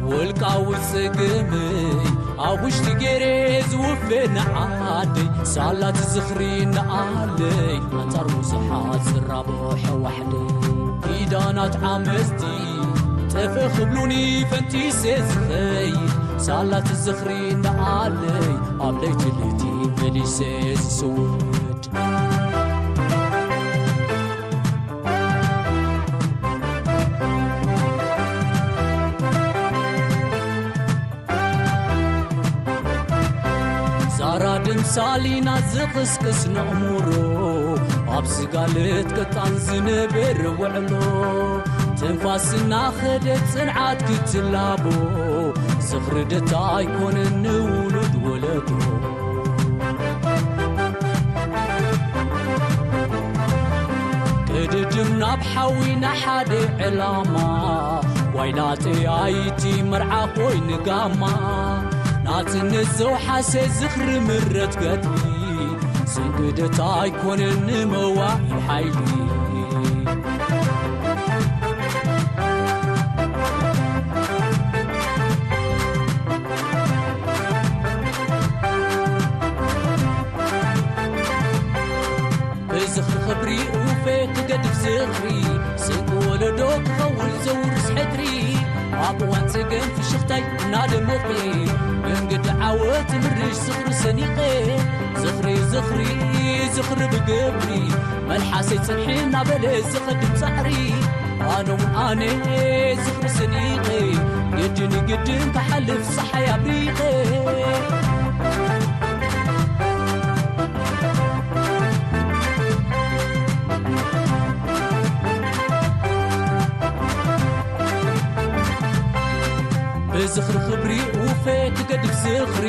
ውልቃዊ ጽግመይ ኣብ ውሽጢ ገይረ ዝውፌ ንዓደይ፣ ሳላት ዝኽሪ ንኣለይ ኣንጻር ብዙሓት ዝራብሖ ዋሕደይ። ኪዳናት ዓመጽቲ ጠፍእ ክብሉኒ ፈንቲሰ ዝኸይድ፣ ሳላት ዝኽሪ ንኣለይ ኣብ ለይቲ ለይቲ መሊሰ ዝስውድ። ዛራ ድምሳሊና ዝቕስቅስ ነእምሮ፣ ኣብ ስጋለት ቀጣን ዝነበር ውዕሎ፣ ትንፋስና ኸደ ጽንዓት ክትላቦ፣ ዝኽሪ ደታ ኣይኮነን ንውሉድ ወለዶ። ቅድድም ናብ ሓዊና ሓደ ዕላማ፣ ጓይላ ጠያይቲ መርዓ ኮይኑ ጋማ፣ ናጽነት ዘውሓሰ ዝኽሪ ምረት ገድሊ፣ ስንግደት ኣይኮነን ንመዋእል ሓይሊ። ብዝኽሪ ኽብሪ ኡፌ ክገድፍ ዝኽሪ፣ ስንቂ ወለዶ ክኸውን ዘውርስ ሕድሪ፣ ኣብ እዋን ጸገም ፍሽኽታይ እናደመቐ፣ መንገዲ ዓወት ምርሽ ዝኽሪ ሰኒቐ። ዝኽሪ ዝኽሪ ዝኽሪ ብግብሪ፣ መልሓሰይ ጽንሒ እናበለ ዝኸድም ጻዕሪ፣ ኣነ እውን ኣነ ዝኽሪ ሰኒቐ፣ ግድን ግድን ክሓልፍ ጸሓይ ኣብሪቐ። ብዝኽሪ ኽብሪ ኡፌ ክገድፍ ዝኽሪ፣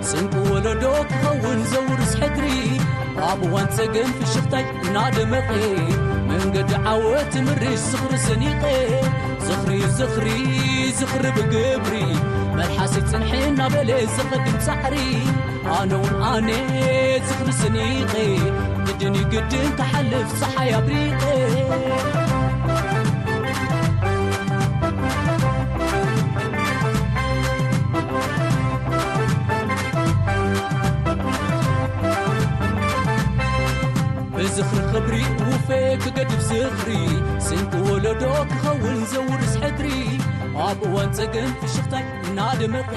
ስንቂ ወለዶ ክኸውን ዘውርስ ሕድሪ፣ ኣብ እዋን ጸገም ፍሽኽታይ እናደመቐ፣ መንገዲ ዓወት ምርሽ ዝኽሪ ሰኒቐ። ዝኽሪ ዝኽሪ ዝኽሪ ብግብሪ፣ መልሓሰይ ጽንሒ እናበለ ዝኸድም ጻዕሪ፣ ኣነ እውን ኣነ ዝኽሪ ሰኒቐ፣ ግድን እዩ ግድን ክሓልፍ ጸሓይ ኣብሪቐ። ብዝኽሪ ኽብሪ ኡፌ ክገድፍ ዝኽሪ፣ ስንቂ ወለዶ ክኸውን ዘውርስ ሕድሪ፣ ኣብ እዋን ጸገም ፍሽኽታይ እናደመቐ፣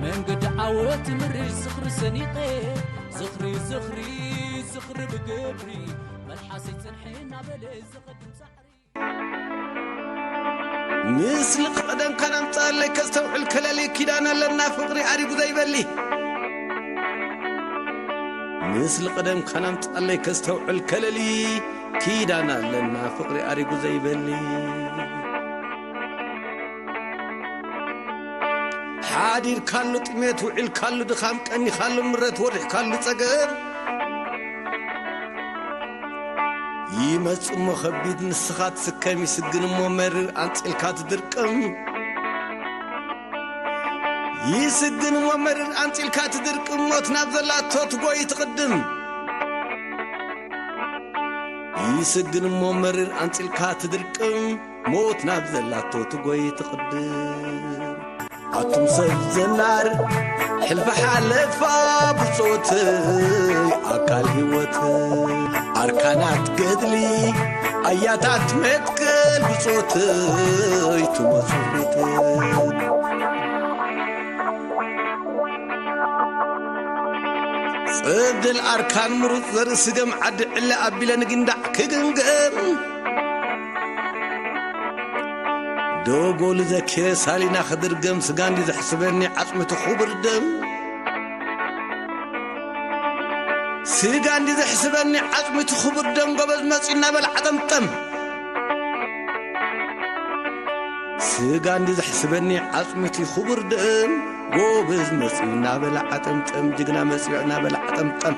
መንገዲ ዓወት ምርሽ ዝኽሪ ሰኒቐ። ዝኽሪ ዝኽሪ ዝኽሪ ብግብሪ፣ መልሓሰይ ጽንሒ እናበለ ዝኸድም ጻዕሪ። ምስሊ ቀደምካ ናምጻለይ ከስተውዕል ከለሊ፣ ኪዳን ኣለና ፍቕሪ ኣሪጉ ዘይበሊ። ምስሊ ቀደምካ ናምጻለይ ከስተውዕል ከለሊ፣ ኪዳን ኣለና ፍቕሪ ኣሪጉ ዘይበሊ። ሓዲርካሉ ጥሜት፣ ውዒልካሉ ድኻም፣ ቀኒኻሉ ምረት፣ ወሪሕካሉ ጸገም፣ ይመጽእ እሞ ከቢድ ንስኻ ትስከም፣ ይስግን እሞ መሪር ኣንጺልካ ትድርቅም። ይስግን እሞ መሪር ኣንጺልካ ትድርቅም፣ ሞት ናብ ዘላቶ ትጎይ ትቕድም። ይስግን እሞ መሪር ኣንጺልካ ትድርቅም፣ ሞት ናብ ዘላቶ ትጎይ ትቕድም። ኣቱም ሰብ ዘናር ሕልፊ ሓለፋ ብጾትይ ኣካል ህይወት ኣርካናት ገድሊ ኣያታት መትከል ብጾትይ ትመጹ ቤት ጽብድል ኣርካን ምሩጽ ዘርኢ ስገም ዓዲ ዕለ ኣቢለ ንግንዳዕ ክግምገም ዶጎሉ ዘኪረ ሳሊና ክድርገም ስጋ እንዲ ዘሕስበኒ ዓጽሚቱ ክቡር ደም ስጋ እንዲ ዘሕስበኒ ዓጽሚቱ ክቡር ደም ጎበዝ መጺኡ እናበለ ዓጠምጠም ስጋ እንዲ ዘሕስበኒ ዓጽሚቱ ክቡር ደም ጎበዝ መጺኡ እናበለ ዓጠምጠም ጅግና መጺኡ እናበለ ዓጠምጠም